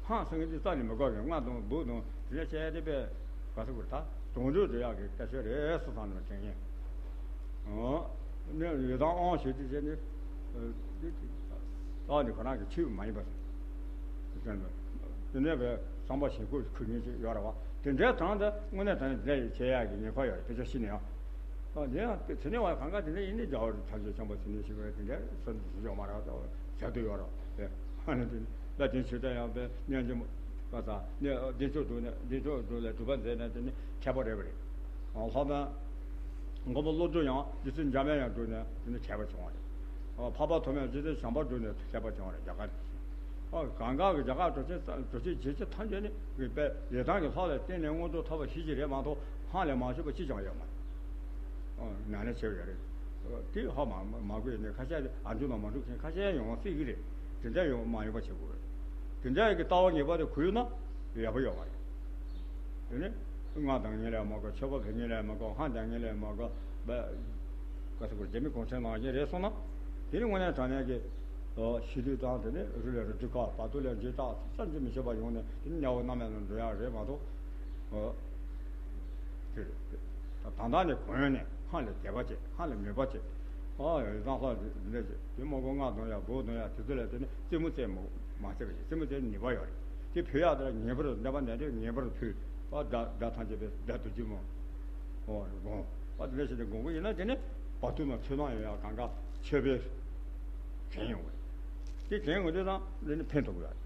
ཧང་ཟེར་མཁན་དེ་རྩ་ནས་མ་དགོས་མཁན་རྔ་དང་སྦུག་དང་དེ་འདྲ་བྱས་ཏེ་དཔེ་ག་ཚོད་དགོས་རེད་ད་དོན་འགྲུབ་འགྲོ་ཡག་གི་སྐད་ཆ་རེད་སོ་སང་ནས་དྲན་མཁན། ཨོ། ནས་ཡོད་དང་ཨང་ཞུ་དུས་བྱས་ནས། ད་ནི་ཁོ་རང་གི་ཆེད་མ་ཡིན་པ། དེ་ནས་བས་བསམ་པ་ཞིག་ཁུར་ཁུར་མཁན་ཅིག་ཡོད་རེད་བ། དེ་འདྲའི་དང་དུ་དངོས་གནས་དྲང་གནས་དེ་འདྲ་ཡི་བྱེད་ཡག་གི་ཉེན་ཁ་ཡོད་རེད་དཔེ་ཆ་ཤེས་ནས་ཡང་། ད་དེ་ཡང་དེ་ནས་བ་གང་ག་དེ་འདྲ་ཡིན་ནི་རྒྱ་བོད་ཐམས་ཅད་ཁྱོན་པ་དེ་འདྲ་ཞིག་རེད་དེ་འདྲ་སོ་འདི་སུ་ཡོད་མ་རེད་ད་བྱ་དུ་ཡོད་རེད་དེ། ཨ་ནི་དེ་ད་དེ་ཆོས་ད་ཡང་བས་སྙན་རྗེ་མོ་པ་ས་ནས་བདེ་མཆོག་འགྲོ་ནས་བདེ་མཆོག་འགྲོ་ལས་སྒྲུབ་པ་མཛད་ནས་དེ་ནི་མཁས་པ་རེད་པ་རེད། ལྷག་པ། མགོན་པོ་བློ་གྲོས་ཡང་རྗེ་བཙུན་འཇམ་དབྱངས་ཡང་འགྲོ་ནས་དེ་ནི་མཁས་པ་བྱུང་བ་རེད། འཕགས་པ་ཐོགས་མེད་རྗེ་བཙུན་བྱམས་པ་འགྲོ་ནས་མཁས་པ་བྱུང་བ་རེད་རྒྱ་གར་གྱི། གང་ག་གི་རྒྱ་གར་གྲུབ་ཆེན་གྲུབ་ཆེན་རྗེ་བཙུན་ཐམས་ཅད་ནི་དཔེ་ཡེ་དང་གི་ལྷག་ལས་བརྟེན་ནས་མངོན་རྟོགས་ཐོབ་པ་ཤེས་ཀྱི་རེད་མ་གཏོགས་ཧང་ལས་མ་ཤེས་པ་ཅི་ཀྱང་ཡོད་མ་རེད། ནང་ལས་ཆེ་བ་ཡོད་རེད། དེ་ཧ་མ་མ་དགོས་ནས་ཁ་ཤས་ཨ་འཇུ་ན་མ་འགྲུབ་མཁན་ཁ་ཤས་ཡོང་བ་སྲིད་ཀྱི་རེད། དེ་འདྲ་ཡོང་མ་ཡོང་པ་བྱེད་དགོས་རེད། དེ་འདྲ་ཡི་གི་ལྟ་བ་ངེས་པར་དུ་གུས་ན་ཡག་པོ་ཡོད་མ་རེད། དེ་ནི་སྔགས་འདོན་མཁན་ལས་མ་དགོས་མཆོད་པ་འབུལ་མཁན་ལས་མ་དགོས་ཧང་འདོན་མཁན་ལས་མ་དགོས་བ། ག་ཚོད་དགོས་རྒྱ་མི་གུང་ཁྲན་ནང་བཞིན་རེད་སོང་ན། དེ་ནི་དངོས་གནས་དྲང་གནས་ཀྱི་ཤི་དུས་དང་དེ་ནི་རུ་ལས་རུ་དྲུག་ཁ་བར་དོ་ལས་འཇིགས་སྐྲག་བསམ་གྱིས་མི་ཁྱབ་པ་ཡོང་ནས་དེ་ནི་དམྱལ་བ་རྣམས་ལ་འགྲོ་ཡག་རེད་མ་གཏོགས། དེ་རེད། ད་ལྟ་ནས་གོང་ནས་ཧང་ལས་དད་པ་བྱེད་ཧང་ལས་མོས་པ་བྱེད། ཨ་ཡ་ཡི་ཙང་ལྷ་འདི་འདི་འདྲ་བྱེད་དེ་མ་གོ་སྔགས་འདོན་ཡག་འབོག་འདོན་ཡག་དེ་ཚོ་ལས་དེ་ནི་རྩེད་མོ་རྩེ་མོ་མ་བྱེད་པ་བྱེད་རྩེད་མོ་རྩེ་ནུས་པ་ཡོད་རེད། དེ་ཕུལ་ཡག་དེ་ལ་ངེས་པར་ནད་པ་ནད་དེ་ངེས་པར་ཕུལ། ཨ་དགྲ་དགྲ་ཐམས་ཅད་པའི་དགྲ་དུ་འཇིགས་མོ། ཨོ་དགོངས། ཨ་དེ་འདྲ་བྱས་ཏེ་དགོངས་ཀྱི་ཡིན་ན་དེ་ནི་བར་དུ་ན་ཚོད་མ་ཡོང་ཡག་གང་ག་མཆོད་པས་དྲན་ཡོང་བས། དེ་དྲན་ཡོང་དུས་ཙང་དེ་ནི་ཕན་ཐོགས་ཡོད།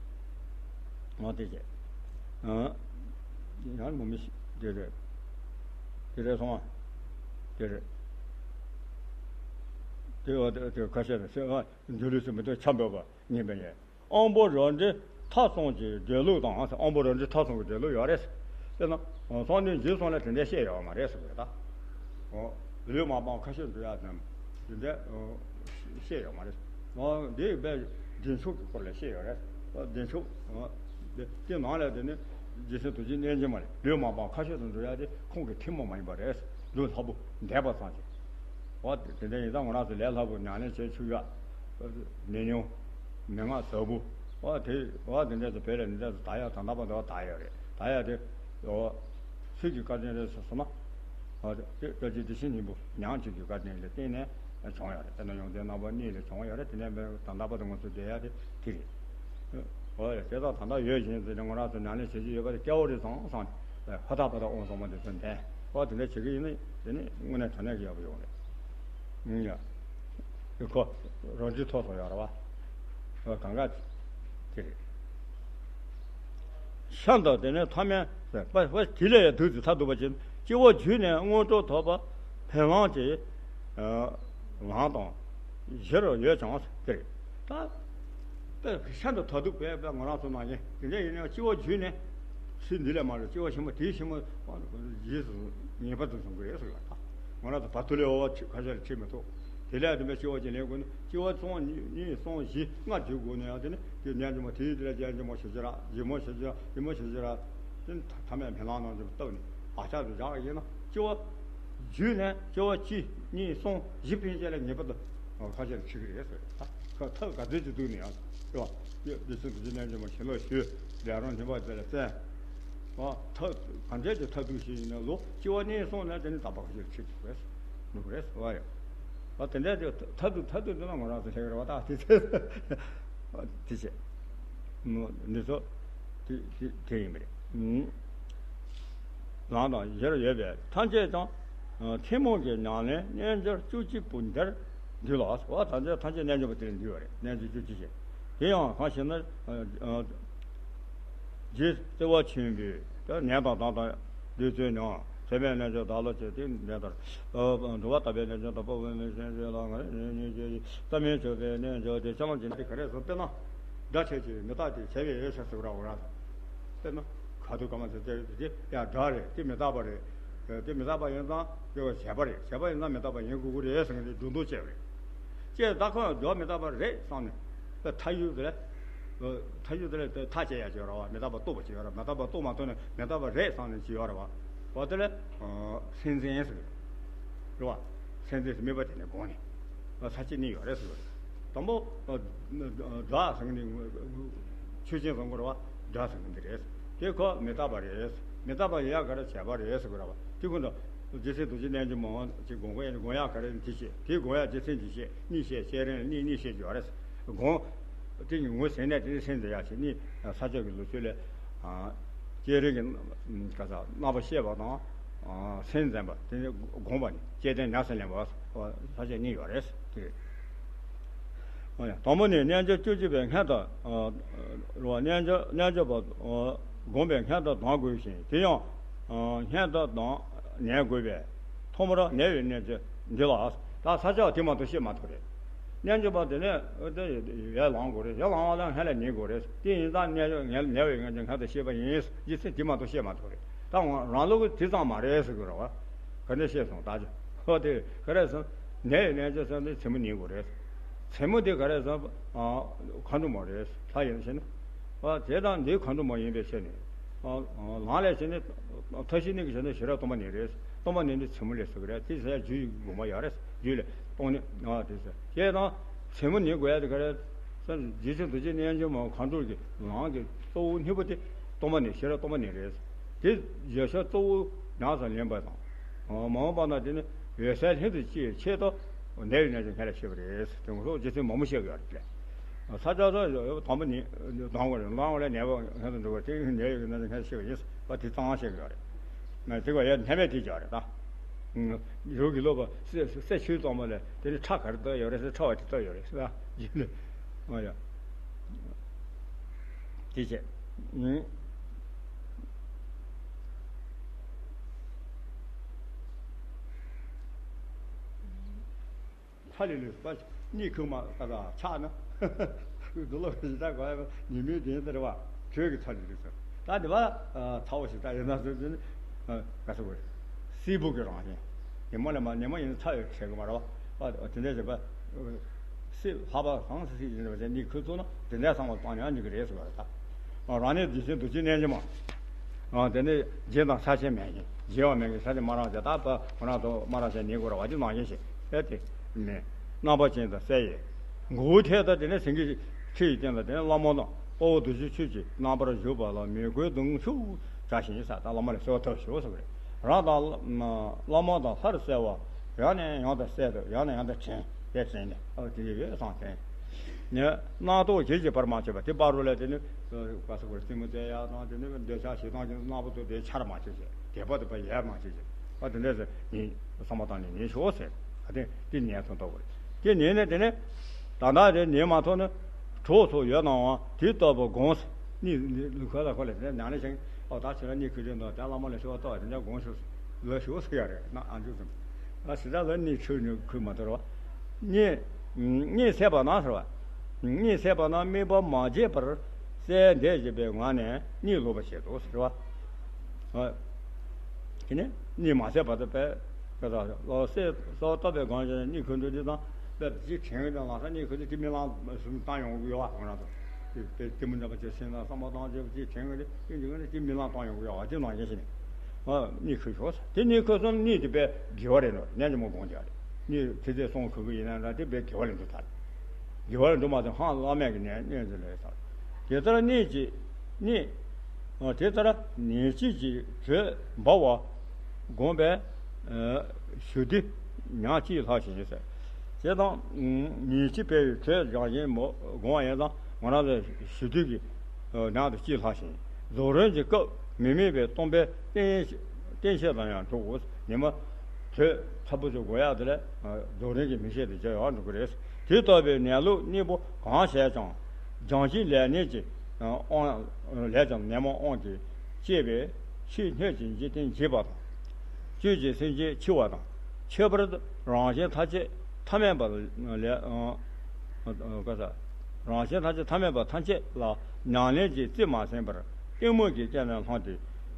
ཨ་དེ་བྱས། ཨ་ཡང་མོ་མི་ཤི་དེ་རེད། དེ་རེད་སོང་བ། དེ་རེད། དེ་བ་དེ་ཁ་ཤས་རེད་ཟེར་བ། འདི་ལུས་སུ་མི་ལྟོས་འཁྱམས་པའི་བ་ཉིན་པའི་ཉལ། དབང་པོ་རང་འདྲེས་མཐའ་གསུམ་གྱི་འདྲེས་ལུགས་དང་། དབང་པོ་རང་འདྲེས་མཐའ་གསུམ་གྱི་འདྲེས་ལུགས་ཡོད་རེད། དཔེར་ན་སང་ཉིན་འཇིག་སོང་ལ་དེ་འདྲ་བཤད་ཡོད་མ་རེད་ཟེར་བས་ད། ལུས་མ་སྤངས་ཁ་ཤས་འགྲོ་ཡག་དང་དེ་འདྲ་བཤད་ཡོད་མ་རེད། འདི་དཔེ་བདེ་མཆོག་གི་སྐོར་ལ་བཤད་ཡོད་རེད། བདེ་མཆོག་དེ་ནང་ལ་དེ་ནི་རྗེ་བཙུན་རྡོ་རྗེ་རྣལ་འབྱོར་མ་ལས་ལུས་མ་སྤངས་ཁ་ཤས་སུ་འགྲོ་ཡག་དེ་ཁོང་གི་ཐུན་མོང་མ་ཡིན་པ་རེད། ལུས་ལྷ་བུ་འདས་པ་ཙམ་ཞིག་འོ་དེ་འདྲ་ཡིན་ཙང་ང་རང་ཚོ་ལས་སླ་པོ་ཉམས་ལེན་བྱེད་ཆུག་ཡ། མི་ཉུང་། མི་ངག་ཟབ་པོ། འོ་དེ་འོ་དེ་འདྲ་ཚོ་བོད་ལ་འདི་འདྲ་ཚོ་དར་ཡག་ད་ལྟ་བར་དུ་དར་ཡོད་རེད། དར་ཡག་དེ་འོ་ཚིག་གི་བཀའ་དྲིན་རེད་ཟེར་སོང་ན། འོ་དེ་བཀའ་དྲིན་དེ་བཞིན་སྙིང་པོ་ཉག་གཅིག་གི་བཀའ་དྲིན་ལ་བརྟེན་ནས་བྱུང་ཡོད་རེད། དཔེར་ན་ཡོན་ཏན་རྣམ་པ་གཉིས་ལས་བྱུང་ཡོད་རེད། དེ་ནས་ད་ལྟ་བར་དུ་ང་ཚོ་བསྡད་ཡག་དེ་དེ་རེད། འོ་ཡ་དེ་དག་ད་ལྟ་ཡོད་བཞིན་དུ་ང་རང་ཚོ་ཉམས་ལེན་བྱེད་ཀྱི་ཡོད་པ་དེ་སྐྱ་བོ་རེ་ཚང་ཚང་ཧ་ཐག་པ་ཐག་འོང་སོང་མ་དེ་ཚོ་འདས། འོ་དེ་འདྲ་བྱེད་ཀྱི་ཡིན་ན་དེ་ནི་དངོས་གནས་དྲང་གནས་ཀྱི་ཡག་པོ་ཡོང་རེད། ཡ། ཁོ་རང་རྒྱུད་ཐོག་སོང་ཡོད་རེད་བ། འོ་གང་ག་དེ་རེད། ཤ་འདོགས་དེ་ནས་ཐ་མལ་པ་པ་དེ་ལས་ཡང་བདུད་ཀྱི་མཐར་ཐུག་པ་ཅན་སྤྱི་བོ་འཇུས་ནས་དངོས་གྲུབ་ཐོབ་པ་ཕན་ལམ་གྱི་ལམ་དང་བཞི་རུ་ཡོད་ཀྱང་དེ་རེད། ད་དཔེ་ཤ་འདོགས་མཐར་ཐུག་པའི་དཔེ་ང་རང་ཚོ་ནང་བཞིན་དེ་འདྲ་ཡིན་ན་སྤྱི་བོ་འཇུས་ནས་ཚུལ་འདི་ལས་མ་རེད། སྤྱི་བོ་ཆེན་པོ་དེའི་ཆེན་པོ་རྗེས་སུ་ངེས་པར་དུ་བཟུང་གི་རེད་ཟེར་བ་དང་། ང་རང་ཚོ་བར་དུ་ལས་འོ་བ་ཁ་ཤས་ལ་ཁྲིད་མི་ཐུབ། དེ་ལས་དེ་འདྲ་སྤྱི་བོ་ཅན་ལེན་དགོས་ན་སྤྱི་བོ་གསུམ་གཉིས་གསུམ་བཞི་ལྔ་འཇུ་དགོས་ན་ཡང་དེ་ནི་དེ་རྣལ་འབྱོར་མ་དེའི་དེ་ལ་རྗེས་འཇུག་མ་ཞེས་བྱ་ར་ཡིད་མ་ཞེས་བྱ་ཡིད་མ་ཞེས་བྱ་ར། དེ་ནི་ཐ་མལ་མེ་ལོང་ནང་དུ་བཏབ་ནས་བག་ཆགས་དུ་བཞག་ཡིན་ན་སྤྱི་བོ་འཇུས་ནས་སྤྱི་བོ་གཅིག་གཉིས་གསུམ་བཞི་ཕན་ཆད་ལ་ངེས་པར་དུ་ཁ་ཤས་ལ་ཁྲིད་ཀྱི་རེད་ཟེར། ད་ཁ་ཐབས་ག་ཚོད་ཅིག་འདུག་ནས་ཡང་སྤྱི་བོ་སྤྱི་བོ་འཇུས་ནས་སྤྱི་བོ་ཞེས་ལོ་ཞུས་ལས་རང་ཉིན་པ་དེ་ལ་བཙན། ཨ་ཐབས་ག་འདྲས་ཀྱི་ཐབས་སྡུག་ཞིག་ཡིན་ན་ལོ་སྤྱི་བོ་གཉིས་སོང་ན་དེ་ནི་དག་པ་ཁ་ཤས་ལ་ཁྲིད་ཐུབ་རེད། ནུས་རེད་བ་ཡ། ཨ་དེ་འདྲས་ཀྱི་ཐབས་སྡུག་ཐབས་སྡུག་འདི་ན་ང་རང་ཚོ་ལྷག་རེད་བ། ད་དེ་ཚེ་དེ་བྱས་འདི་ཚོ་དེ་དེ་དེ་ཡིན་པ་རེད། ལམ་དང་བཞིར་ཡོད་པས་ཐམས་ཅད་ཀྱང་ཐུན་མོང་གི་ཉམས་ལེན་རྣལ་འབྱོར་བཅུ་གཅིག་པོ་འདིར་འདུས་ལ། བ་ཐམས་ཅད་ཐམས་ཅད་རྣལ་འབྱོར་པ་དེར་འདུས་པ་རེད། རྣལ་འབྱོར་བཅུ་གཅིག་ཅེས། དེ་ཡང་གང་ཞེ་ན། རྗེ་བརྩེ་བ་ཆེན་པོས་ནད་དང་དང་དང་བདུད་རྩི་ཉམས། ཐོད་པའི་རྣལ་འབྱོར་བདག་ལ་སྤྱད་དེ་ནད་ལྟར། འགྲོ་བ་དག་པའི་རྣལ་འབྱོར་དང་། དཔའ་བོ་མི་ཆེན་ཞིག་ལ་ང་རེ་ཉིད་ཀྱི་རྩ་མིན་ཆོད་པའི་རྣལ་འབྱོར་དེ་ཅང་ཅི་དེ་ག་རེ་ཟེར་དཔེར་ན། དགྲ་ཆོས་ཅན་མི་རྟག་སྟེ་བྱས་པའི་ཡོད་ཤ་ཟེར་བ་འོ་ར། དཔེར་ན་ག་དུས་ག་མ་ཟེར་དེ་དེ་ཡང་དགྲ་རེད། དེ་མི་རྟག་པ་རེད། དེ་མི་རྟག་པ་ཡིན་ཙང་དེ་བ་བྱས་པ་རེད། བྱས་པ་ཡིན་ཙང་མི་རྟག་པ་ཡིན་དགོས་ཀྱི་རེད་ཟེར་མཁན་དེ་སྒྲོ་འདོགས་བཅད་པ་རེད། ཅེས་ད་ཁོ་ཡང་སྒྲོ་མི་རྟག་པ་རེད་བསམ་ནས་དཔེ་མཐའ་ཡུལ་དེ་ལ། མཐའ་ཡུལ་དེ་ལ་དེ་མཐའ་བཅད་ཡ་ཅིག་ཡོད་ར་བ། མི་རྟག་པ་རྟོགས་པ་ཅིག་ཡོད་ར། མི་རྟག་པ་རྟོགས་མ་ཐུབ་ནས་མི་རྟག་པ་རེད་བསམ་ནས་ཅིག་ཡོད་ར་བ། འོ་དེ་ལ་སེམས་ཅན་ཟེར་གི་རེད་བ། སེམས་ཅན་ཟེར་དམིགས་པ་དེ་ནས་དགོངས་ནས་ས་བཅད་གཉིས་ཡོད་རེད་ཟེར་གི་རེད། དང་པོ་དགྲ་ཟེར་གི་ནི་ཆོས་ཅན་བཟུང་གི་རེད་བ། དགྲ་ཟེར་གི་འདི་རེད། དེ་ཁོ་མི་རྟག་པ་རེད། མི་རྟག་པ་ཡིན་ཡ་ག་རེ་བྱས་པ་རེད་ཟེར་གི་རེད་བ། དེ་ཁོ་ན་རྗེ་བཙུན་རྡོ་རྗེ་རྣལ་འབྱོར་མ་ཅིག་དགོངས་པ་ཡིན་ན་དགོངས་ཡ་ག་རེ་འདི་བཤད། དེའི་དགོངས་ཡ་རྗེ་བཙུན་འདི་བཤད། གཉིས་བཤད། བསྐྱེད་རིམ་གཉིས་གཉིས་བཤད་ཀྱི་ཡོད་རེད། དགོངས། དེ་ངོས་ཟིན་ནས་དེ་ནི་སེམས་འཛིན་ཡ་ཆེ་ནི་ས་སྐྱ་གི་ལུགས་སྲོལ་ལས། བསྐྱེད་རིམ་གྱི་ག་ས་རྣམ་པར་ཤེས་པ་དང་། སེམས་འཛིན་པ་དེ་ནི་སྒོམ་པ་ནི་བསྐྱེད་རིམ་ཉམས་སུ་ལེན་པ་ས་བཅད་གཉིས་ཡོད་རེད་དེ། དང་པོ་ནི་རྣལ་འབྱོར་བཅུ་གཅིག་པའི་སྔོན་དུ། རྣལ་འབྱོར་རྣལ་འབྱོར་པ་སྒོམ་པའི་སྔོན་དུ་ལྡང་དགོས་ཤིང་དེ་ཡང་སྔོན་དུ་ལྡང་ནས་དགོས་པས། ཐོག་མར་ནད་པའི་རྣལ་འབྱོར་འདི་ལ། ད་ས་སྐྱ་དེ་མ་གཏོགས་བཤད་མ་ཐུབ་རེད། རྣལ་འབྱོར་པ་དེ་ནས་ཡར་ལངས་དགོས་རེད། ཡར་ལངས་པ་ལ་སྔོན་ལ་ཉལ་དགོས་རེད། དེ་ཡིན་ཙང་རྣལ་འབྱོར་ནད་པའི་རྣལ་འབྱོར་སྔོན་དུ་བཤད་པ་ཡིན། རྗེ་བཙུན་དེ་མ་གཏོགས་བཤད་མ་ཐུབ་རེད། ད་རང་ལུགས་དེ་ཙམ་མ་རེད་ཟེར་དགོས་རེད་བ། ག་འདྲ་བཤད་སོང་ད་ཅི། ཧོ་དེ་ག་རེ་ཟེར། ནད་པའི་རྣལ་འབྱོར་ཟེར་ན་མཚན་མོ་ཉལ་དགོས་རེད། མཚན་མོ་དེ་ག་རེ་ཟེར། མཁའ་འགྲོ་མ་རེད། ལྷ་ཡིན་ཟེར་ན། དེ་དང་འདི་མཁའ་འགྲོ་མ་ཡིན་པའི་ཕྱིར་ནི། ལམ་ལས་བྱས་ནས་མཐའ་བཞི་ནི་གི་བྱས་ནས་ཤེས་རབ་སྟོང་པ་ཉིད་རེད། སྟོང་པ་ཉིད་ནི་མཚན་མོ་ལས་ཟེར་གི་རེད། དེ་ཟེར་ཡ་རྒྱུད་དགོངས་པ་ཡོད་རེད། རྒྱུད་ལས་སྟོང་ཉིད་དེ་ཟེར། དེ་དང་མཚན་མོ་ཉིད་དགོས་ཡ་དེ་ག་རེ་ཟེར་ན་རྗེ་བཙུན་རྡོ་རྗེ་རྣལ་འབྱོར་མ་མཁའ་འགྲོ་གི་ལམ་གྱི་གཙོ་བོ་སྙིང་པོ་དེ་སྟོང་པ་ཉིད་ཤེས་རབ་སྟོང་པ་ཉིད་རེད། དེ་བརྗོད་བྱ་གཙོ་བོ་ཉམས་སུ་ལེན་པ་དང་། མ་འོངས་པ་ན་དེ་ནི་འོད་གསལ་ལྷུན་དུ་སྐྱེ་བའི་ཆེད་དུ་ནད་པའི་རྣལ་འབྱོར་སྔོན་ལ་བཤད་པ་རེད། དེ་ངོ་སོགས་རྗེ་བཙུན་མང་པོ་བཤད་དགོས་ཡ་རེད། ས་ཆ་སོགས་དང་པོ་ནི་གདོང་བ་རེད། གདོང་བ་ལས་ནད་པ་ཧན་དུ་འགྲོ་བ་དེ་ནད་ཡོད་ཀྱི་ན་ཧན་ཤེས་པ་ཡིན་པ་དེ་གཙང་བཤད་ཀྱི་ཡོད་རེད། དེ་ག་ཡ་ནད་མེད་དེ་ཀྱང་རེད་ད། རུ་གི་ལོ་པ་སེ་སེ་ཆུའི་གཙང་མ་ལས་དེ་ནི་ཁྲག་ག་རེ་བཏོག་ཡོད་རེད་ཟེར། ཁྲག་བ་དེ་བཏོག་ཡོད་རེད་ཟེར། ཡིན་ལ། ཨ་ཡ། དེ་བྱས། ཚ་ལི་ལི་པ་གཉིད་ཁུག་མ་ད་ད་ཆགས་ན། དུ་ལོ་ཞིག་ད་གོ་ཡ་ཉི་མའི་དེ་ལྟར་བ་དྲོད་ཀྱི་ཚ་ལི་ལི་ཟེར། ད་འདི་བ་ཚ་བོ་ཞིག་ད་ཡིན་ན་ཟེར་ཟེར་ནི་ག་ཟེར་དགོས། སིལ་བུ་གི་རང་བཞིན། ཉི་མ་ལས་མ་ཉི་མ་ཡིན་ན་ཚ་ཡོད་བྱེད་གི་མ་རེད་བ། དེ་འདྲ་བྱས་པ། སྲིད་ལྷག་པ་གང་སྲིད་སྲིད་ཡིན་པ་དེ་གཉིད་ཁུག་ཚུགས་ན་དེ་འདྲའི་བསམ་བློ་བཏང་ཡང་འགྲིག་གི་རེད་ཟེར་བ་རེད་ད། རང་ཉིད་བདེ་ཆེན་རྡོ་རྗེ་རྣལ་འབྱོར་མ། དེ་ནི་རྗེ་དང་ས་ཆེན་མེད་ཀྱི། རྗེ་བ་མེད་ཀྱི་ས་ཆེན་མ་རང་བྱས་ད་པ་ཁོ་རང་ཚོ་མ་རང་བྱས་ཉེ་དགོས་ར་བ་ཅི་ནང་བཞིན་ཞིག་ཨེ་དེ་ནི་རྣམ་པ་ཅན་དང་གསལ་ཡས། མགོ་བོ་ཐད་ད་དེ་ནི་སེང་གེ་ཁྲི་ཡི་སྟེང་ལ་དེ་ནི་བླ་མ་དང་དཔའ་བོ་རྡོ་རྗེ་ཆོས་ཀྱི་རྣམ་པར་བཞུགས་པ་ལ་མོས་གུས་གདུང་ཤུགས་བྱ་ཞིང་ས་ད་བླ་མ་ལ་གསོལ་བ་ཐབས་ཞུ་ཟེར་བ་རེད། རང་དང་བླ་མ་དང་ལྷར་གསལ་བ། ཡང་ནས་ཡང་དུ་གསལ་དུ་ཡང་ནས་ཡང་དུ་དྲན་པས་དྲན་ནས་ཨ་དེ་ཡོད་བསམ་དྲན། ནས་རྣམ་རྟོག་གཞི་གཅིག་པར་མ་བྱས་པ་དེ་བར་རོ་ལས་དེ་ནི་ག་ས་གོ་རྩེད་མོ་རྩེ་ཡག་དང་དེ་ནི་འདོད་ཆགས་ཞེ་སྡང་གི་རྣམ་པ་ཚོ་དེ་འཆར་མ་བྱེད་ཅེས་དད་པ་དེ་པ་ཡལ་མ་བྱེད་ཅེས་ཨ་དེ་འདྲས་སེ་ཉིན་བསམ་པ་བཏང་ནས་ཉིན་ཞོག་ཟེར། ཨ་དེ་དེ་ཉན་ཐོན་ཐོག་གོ་རེད། དེ་ཉན་ནས་དེ་ནི་ད་ལྟ་དེ་ཉན་མ་ཐོག་ནི། གྲོགས་སོགས་ཡོད་སྣང་བ་དེ་ལྟ་བུ་དགོངས་སེ་གཉིད་ལུས་ཁ་ལ་ཁོ་ལ་དེ་ནང་ནས་ཤིང་ཨོ་ད་ཕྱི་ལ་གཉིད་ཁུག་དུས་འདུག་དེ་བླ་མ་ལ་ཞུ་བ་ལྟ་བ་དེ་འདྲ་དགོངས་ཤོག་ལ་ཞུ་ཟེར་ཡ་རེད་ན་ཨ་འཇུ་ཙམ། ཨ་ཞེ་དྲག་ལ་གཉིད་ཁུག་ནས་ཁུག་མ་ཐུབ་ར་བ། གཉིད་གཉིད་སད་པ་ན་ཟེར་བ། གཉིད་སད་པ་ན་དམིགས་པ་མ་བརྗེད་པར་གསལ་འདེབས་བཞིན་པའི་ངང་ནས་གཉིད་ལོག་པ་བྱེད་དོ་ཟེར་བ། དེ་ནས་གཉིད་མ་སད་བར་དུ་པས་པས་ད་ལོ་སད་སོ་ལྟ་བའི་སྒང་ཞིག་ནས་གཉིད་ཁུག་འདུག་དེ་དང་པས་གཅིག་དྲན་གྱི་དང་ལང་ས་གཉིད་ཁུག་དུས་གཅིག་རྨི་ལམ་ཟུམ་བཏང་ཡོང་གི་ཡོད་བ་ང་རང་ཚོ་དེ་དེ་མི་འདྲ་བ་ཅིག་སེམས་ལ་བསམ་བློ་བཏང་བྱས་གཅིག་དྲན་གྱི་རེད་དེ་འདུག་གཅིག་རྨི་ལམ་བཏང་ཡོང་གི་ཡོད་བ་དེ་ནང་བཞིན་ཞིག་ནས་གཉིད་ཁུག་ཤོག་དེ་གཉིད་ཁུག་སོང་གཉིད་དེ་པས་དགེ་བ་རེད་འགྲོ་ཉན་གྱི་མོ་དགོངས་ཀྱི་རེད། གཉིད་དེ་ཚེ་སོང་ཁུག་གི་ཡིན་ན་འདྲ་དེ་པས་དགེ་བ་རེད་འགྲོ་ཐལ། དགེ་བ་རེད་འགྲོ་མ་ཐལ་ཧང་བླ་མེད་ཀྱི་ནས་གནས་ཚུལ་ལས་ཐལ། དེ་ལྟར་གཉིད་ཀྱི་གཉིད། དེ་ལྟར་ཉིན་གཅིག་གི་དྲོད་འབར་བ་བསྒོམས་པས་ཞུ་བདེ་ཉག་གཅིག་ལྷག་ཞིང་ཟེར། དེ་དང་ཉིན་གཅིག་པའི་དྲོད་སྦྱང་ཞིང་བསྒོམ་པ་ཡིན་ཙང་ང་རང་ལ་ཞུ་བདེ་གི་ཉག་དང་གཅིག་ལྷག་ཞིང་རྫོགས་རིམ་གྱི་སྐབས་མི་དམིགས་པའི་སྟོང་པའི་རྟེན་རྟེན་བཞི་ལ་ཡང་འགྲོ་དགོས། ཉི་མ་དྲོད་ཚ་པོ་ཞིག་དགོས་ཡག་དེ་ལས་རྫོགས་རིམ་གྱི་མི་ཤེས་དེ་བྱ་ཡག་འགྲོ་གི་རེད། དེ་ལྟ་བུའི་ནད་གློ་གཉིས་པོ་གང་བྱས་ཀྱང་། སྦྱང་ཞིང་ལས་ནད་ཀྱི་དབང་ལས་ཀྱང་ནད་མ་དབང་གིས་བསྐྱེད་པའི་ཕྱིར་སྣོད་ཀྱི་འཇིག་རྟེན་འཇིག་པ་དང་། བཅུད་ཀྱི་སེམས་ཅན་འཆི་བ་དང་། ཁྱད་པར་དུ་རང་གཞན་ཐམས་ཅད་ཐ་མལ་པ་ལས་ཀ་ས། རང་གཞན་ཐམས་ཅད་ཐ་མལ་པ་ཐམས་ཅད་ལ་ཉམས་ལེན་གྱི་རྩིས་མ་ཟིན་པར་གཏི་མུག་གི་རྐྱེན་ལས་བསླངས་ཏེ་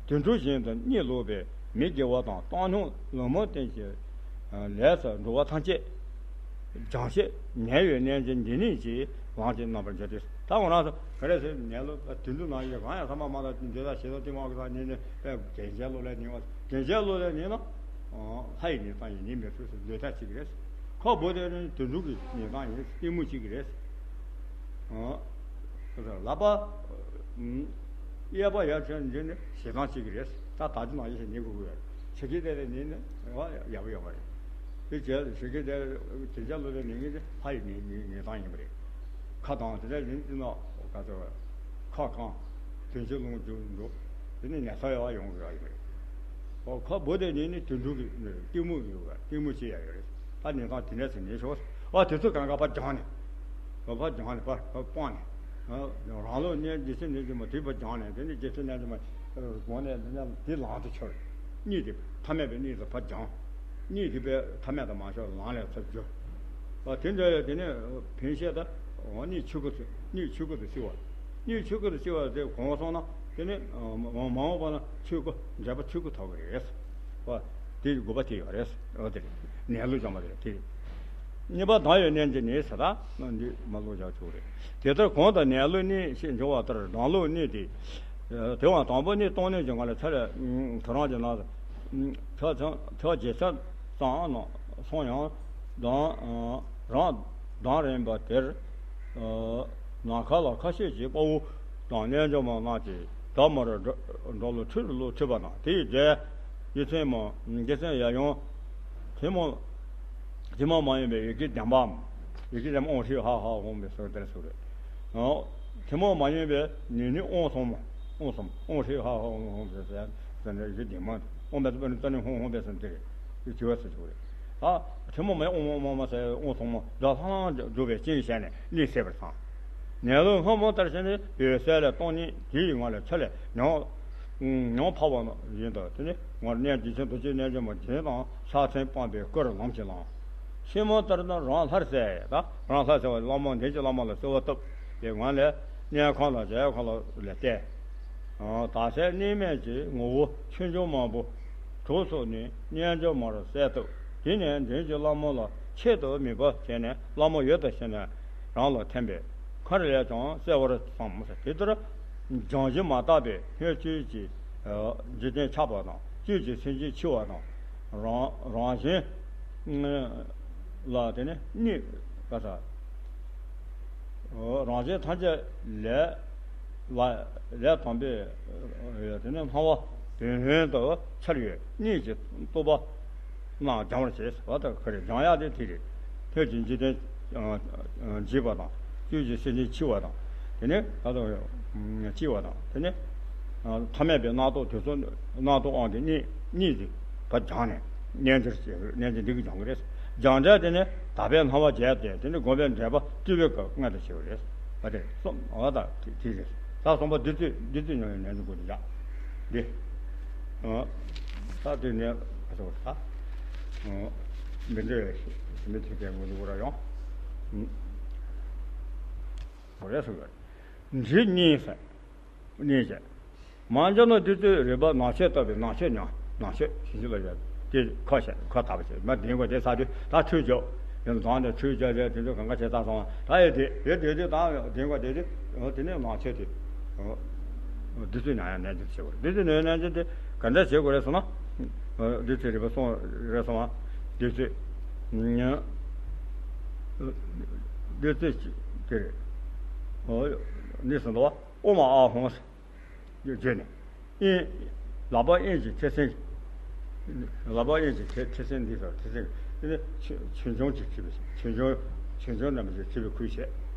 དུད་འགྲོ་བཞིན་དུ་གཉིད་ལོག་པའི་མི་དགེ་བ་དང་བཏང་སྙོམས་ལུང་མ་བསྟན་གྱི་ལས་སུ་འགྲོ་བ་ཐམས་ཅད་སྦྱང་ཞིང་ནད་ཡོད་གནས་ཀྱི་འདི་ནི་ཅིག་ལམ་གྱི་རྣམ་པར་འགྱུར་ཏེ། ད་འོ་ན་ག་རེ་ཟེར་ནད་ལོ་དུད་འགྲོ་ནང་ཡོད་གང་ཡང་ས་མ་མ་དང་འདི་དག་ཞེ་སྡང་གཏི་མུག་གི་དང་ནི་ནི་རྒན་གཞོན་ལོ་ལས་ཉེ་བ་རྒན་གཞོན་ལོ་ལས་ཉེ་ན། ལྷ་ཡི་ཉེ་སྟངས་ཡིན་ཉེ་མི་ཐུབ་ཟེར་འདོད་ཐག་གཅིག་རེད། ཁོ་བོ་དེ་ནི་དུད་འགྲོ་གི་ཉེ་སྟངས་ཡིན་གཏི་མུག་གཅིག་རེད། ལག་པ་གཡས་པ་ཡར་བྱས་འདི་ནི་ཞེ་སྡང་གཅིག་རེད། ད་ད་ཅི་ནང་བཞིན་ཉེ་དགོས་ཀྱི་ཡོད་རེད། ཆེ་ཁྱི་དེ་ལས་ཉེ་ནི་ཡག་པོ་ཡོད་པ་རེད། དེ་རྗེས་ཆེ་ཁྱི་དེ་དེ་རྗེས་ལོ་དེ་ཉེ་ཉེ་དེ་ལྷ་ཡི་ཉེ་ཉེ་ཉེ་སྟངས་ཡིན་པ་རེད། ཁ་དང་དེ་འདྲ་ཡིན་ཙི་ན་ག་ཚོད་ཁ་གང་དོན་ཆེ་ལོང་རྒྱུ་འགྲོ། དེ་ནི་ཉལ་ས་ཡོད་ཡོང་གི་ཡོད་ཡོད་རེད། ཨོ་ཁ་བོ་དེ་ནི་ནི་དུད་འགྲོ་གི་གཏི་མུག་གི་ཡོད་གཏི་མུག་ཅི་ཡ་ཡོད་རེད། ད་ཉེ་སྟངས་དེ་འདྲ་ཟེར་ཉེ་ཤོག་ཨ་དེ་ཚོ་གང་ག་ཕར་སྦྱངས་ནས། ཨོ་ཕར་སྦྱངས་ནས་ཕར་ཕར་སྤངས་ནས། རང་ལུགས་ནས་རྗེ་བཙུན་ནས་ཀྱི་མ་དེ་ཕར་སྦྱངས་ནས་དེ་ནི་རྗེ་བཙུན་ནས་ཀྱི་མ་དགོངས་ནས་དེ་ནས་དེ་ལམ་དུ་ཤོར། གཉིད་དེ་ཐ་མལ་པའི་གཉིད་དུ་ཕར་སྦྱངས། གཉིད་དེ་པས་ཐ་མལ་དུ་མ་ཤོར་ལམ་ལ་ཚུར་གྱུར། ཨ་དེ་འདྲ་ཡོད་དེ་ནས་ཕན་བཤད་ད། འོ་གཉིད་ཆོས་སྐུ་དུ་གཉིད་ཆོས་སྐུ་དུ་བསིལ་བ། གཉིད་ཆོས་སྐུ་དུ་བསིལ་བ་དེ་གོང་སོང་ན་དེ་ནས་མ་འོངས་པ་ན་ཆོས་སྐུ་འབྲེལ་པ་ཆོས་སྐུ་ཐོབ་ཀྱི་རེད། ཨ་དེ་དགོས་པ་དེ་ཡོད་རེད། ཨ་དེ་རེད། ནད་ལུགས་སྦྱོང་བ་དེ་རེད་དེ་རེད། གཉིས་པ་དང་ཡོད་གནས་ཀྱི་ནད་ཟེར་ད་འདི་མ་ལོག་བཞག་ཆོག་རེད། དེ་ལྟར་གོང་དུ་ནད་ལུགས་གཉིས་ཞེས་འབྱུང་བ་ལྟར་གྲང་ལུགས་གཉིས་ཏེ། དེ་བ་དང་པོ་ནི་སྟོང་གནས་ཀྱི་ངང་ལས་ཚར་ཐོ་རངས་ཀྱི་ནང་དུ་ཐོ་ཐོ་ཐོ་རྗེས་ཚར་ཙམ་ནང་སོང་ཡང་གདོང་རང་གདོང་རིང་པ་དེར་ནམ་མཁའ་ལ་ཁ་ཤས་ཀྱི་དཔའ་བོ་དང་རྣལ་འབྱོར་མ་རྣམས་ཀྱིས་བདག་མོར་འགྲོ་ལུགས་ཁྲིད་ལུགས་ཁྲིད་པ་དང་དེའི་རྗེས་རྗེ་བཙུན་མ་རྗེ་བཙུན་ཡབ་ཡུམ་ཐུན་མོང་ཐུན་མོང་མ་ཡིན་པའི་ཡི་གེ་ལྡན་པའམ་ཡི་གེ་ལྡན་པ་ཨོང་ཧྲི་ཧ་ཧ་འོང་བའི་སོགས་དེར་སོགས་རེད། ཨོ། ཐུན་མོང་མ་ཡིན་པའི་ནི་ནི་དབང་གསུམ། དབང་གསུམ། དབང་ཧྲི་ཧ་ཧ་ཧོ་ཧོ་ཟེར་ཟེར་ཟེར་ནས་རི་ལྡན་མ། དབང་པའི་ཚུལ་ནི་རྩ་ནི་ཧོང་ཧོང་པའི་ཟེར་དེ་རེད། དེ་བྱི་བ་ཟེར་ཆོག་རེད། ད་ཐུན་མོང་མ་ཡིན་དབང་མ་མ་ཟེར་དབང་གསུམ་མ་འདི་ལྷང་ལྷང་འཇུག་པའི་སྤྱན་ཞལ་ནས་གནས་སད་པར་བསམ། ནས་ལུས་སྔ་མོ་ལྟར་བྱས་ནས་འོད་གསལ་ལས་སྟོང་ཉིད་དེ་ཡི་ངང་ལས་ཆ་ལས་ཉམས། ཉམས་འཕགས་པ་ཡིན་དང་དེ་ནི་ངོར་གནས་རྗེ་ཆེན་རྡོ་རྗེ་རྣལ་འབྱོར་མ་རྗེ་དང་ཕྱག་མཚན་སྤངས་པའི་སྐུར་ལམ་གྱིས་བླངས། ཕྱི་མོ་ལྟར་ན་རང་ལྷར་གསལ། ད་རང་ལྷར་གསལ་བ་བླ་མ་འདི་ཀྱི་བླ་མ་ལ་གསོལ་བ་བཏབ་པའི་ངང་ལས་གནས་ཁང་ལ་མཇལ་ཁང་ལ་ལས་བལྟས། ད་ཚེ་གནས་མལ་གྱི་ངོ་བོ་ཆོས་འབྱུང་མང་པོ་དྲུག་སོགས་ནས་རྣལ་འབྱོར་མར་གསལ་བཏབ། དེ་ནས་འདྲེན་གྱི་བླ་མ་ལ་ཆེད་དུ་དམིགས་པ་བྱས་ནས་བླ་མ་ཡོད་དོ་ཞེ་ན་རང་ལ་ཐིམ་པས་མཁར་ལས་ཀྱང་གསལ་བར་བསམ། དེ་ལྟར་སྦྱང་གཞི་མ་དག་པའི་སྣོད་བཅུད་ཀྱི་འཇིག་རྟེན་ཆགས་པ་དང་བཅུད་ཀྱི་སེམས་ཅན་འཆི་བ་དང་། རང་རང་གཞན་ལ་དེ་ནི་གནོད་པ་དང་། རང་གཞན་ཐམས་ཅད་ལས་ལ་ལས་དམ་པའི་དེ་ནི་སྣང་བ་དོན་ལྷུན་དུ་འཆར་བའི་གནད་ཀྱི་རྟོགས་པ་རྣམས་སྦྱང་བར་བྱེད། བ་དང་ཁ་རེ་སྦྱང་ཡག་དེ་དེ་རེད། སྣོད་ཀྱི་འཇིག་རྟེན་འཇིག་པ་དང་བཅུད་ཀྱི་སེམས་ཅན་འཆི་བ་དང་། དེ་ནི་ད་དུང་སྐྱེ་བ་དང་། དེ་ནི་ཐ་མལ་པའི་རྣམ་རྟོག་དེ་ཚོ་རྣམ་རྟོག་དབང་གིས་གནས་གནས་ཏེ་བ་སྦྱངས་ནས་རྣལ་འབྱོར་བྱེད་རྣལ་འབྱོར་འདི་གིས་སྦྱང་གི་རེད། སྦྱངས་འབྲས་དེ་ནི་དག་པའི་སྣང་བ་རྒྱས་ཏེ་དེ་ནི་སྒོམ་པའི་འབྲས་བུ་སྤྲུལ་པའི་སྐབས་མངོན་དུ་བྱེད་པ་རེད། བ་དེ་གསུམ་བ་དང་དེ་རེད། ད་གསུམ་པ་བདུད་རྩི་བདུད་རྩི་མྱོང་བའི་རྣལ་འབྱོར་སྐོར་དུ་བཞག་འདི། ད་དེ་ནས་ཨ་ཟོ་ད་མི་འདྲ་བའི་མི་ཐུབ་པའི་ངོ་ནས་འུར་ཡོང་། འོ་རེད་ཟེར་གི་རེད། འདྲི་གཉིས་ཟེར། གཉིས་བྱས། མ་འཇོག་ན་བདུད་རྩི་རིལ་བུ་ནག་ཕྱེ་བཏབ་པའི་ནག་ཕྱེ་ཉོ། ནག་ཕྱེ་བྱིན་གྱིས་བརླབས་བྱས་དེ་ཁ་བཤད་ཁ་བཏབ་པ་བྱས་མ་བདེན་གོ་དེ་ས་དུས་ད་ཁྲུས་བྱོས། ཡང་དང་དེ་ཁྲུས་བྱས་བྱས་དེ་ཚོ་གང་ག་བྱས་ཚར་སོང་ད་ཡེ་དེ་ཡེ་དེ་དེ་ད་བདེན་གོ་དེ་དེ་དེ་ནས་ནག་ཕྱེ་དེ་བདུད་རྩི་ཉོ་ཡང་རྣལ་འབྱོར་བྱེད་དགོས་རེད། བདུད་རྩི་ཉོ་ཡང་རྣལ་འབྱོར་དེ་ག་འདྲ་བྱེད་དགོས་རེད་ཟེར་ན། བདུད་རྩི་རིལ་བུ་སོང་རེད་སོང་བ། བདུད་རྩི་ཉོ། བདུད་རྩི་དེ་རེད། ཨོ། ནི་སུ་འདུག་བ། ཨོ་མ་ཨ་ཧོང་། བརྗོད་ནས། ཨིན། ལག་པ་ཨིན་གྱི་ཐེ་སེང་། ལག་པ་ཨིན་གྱི་ཐེ་ཐེ་སེང་འདི་ཚོ་ཐེ་སེང་། དེ་ནི་ཆོས་ཆོས་འབྱུང་གི་བྲིས་པའི་ཆོས་འབྱུང་ཆོས་འབྱུང་རྣམས་ཀྱི་བྲིས་པའི་ཁུལ་བྱས།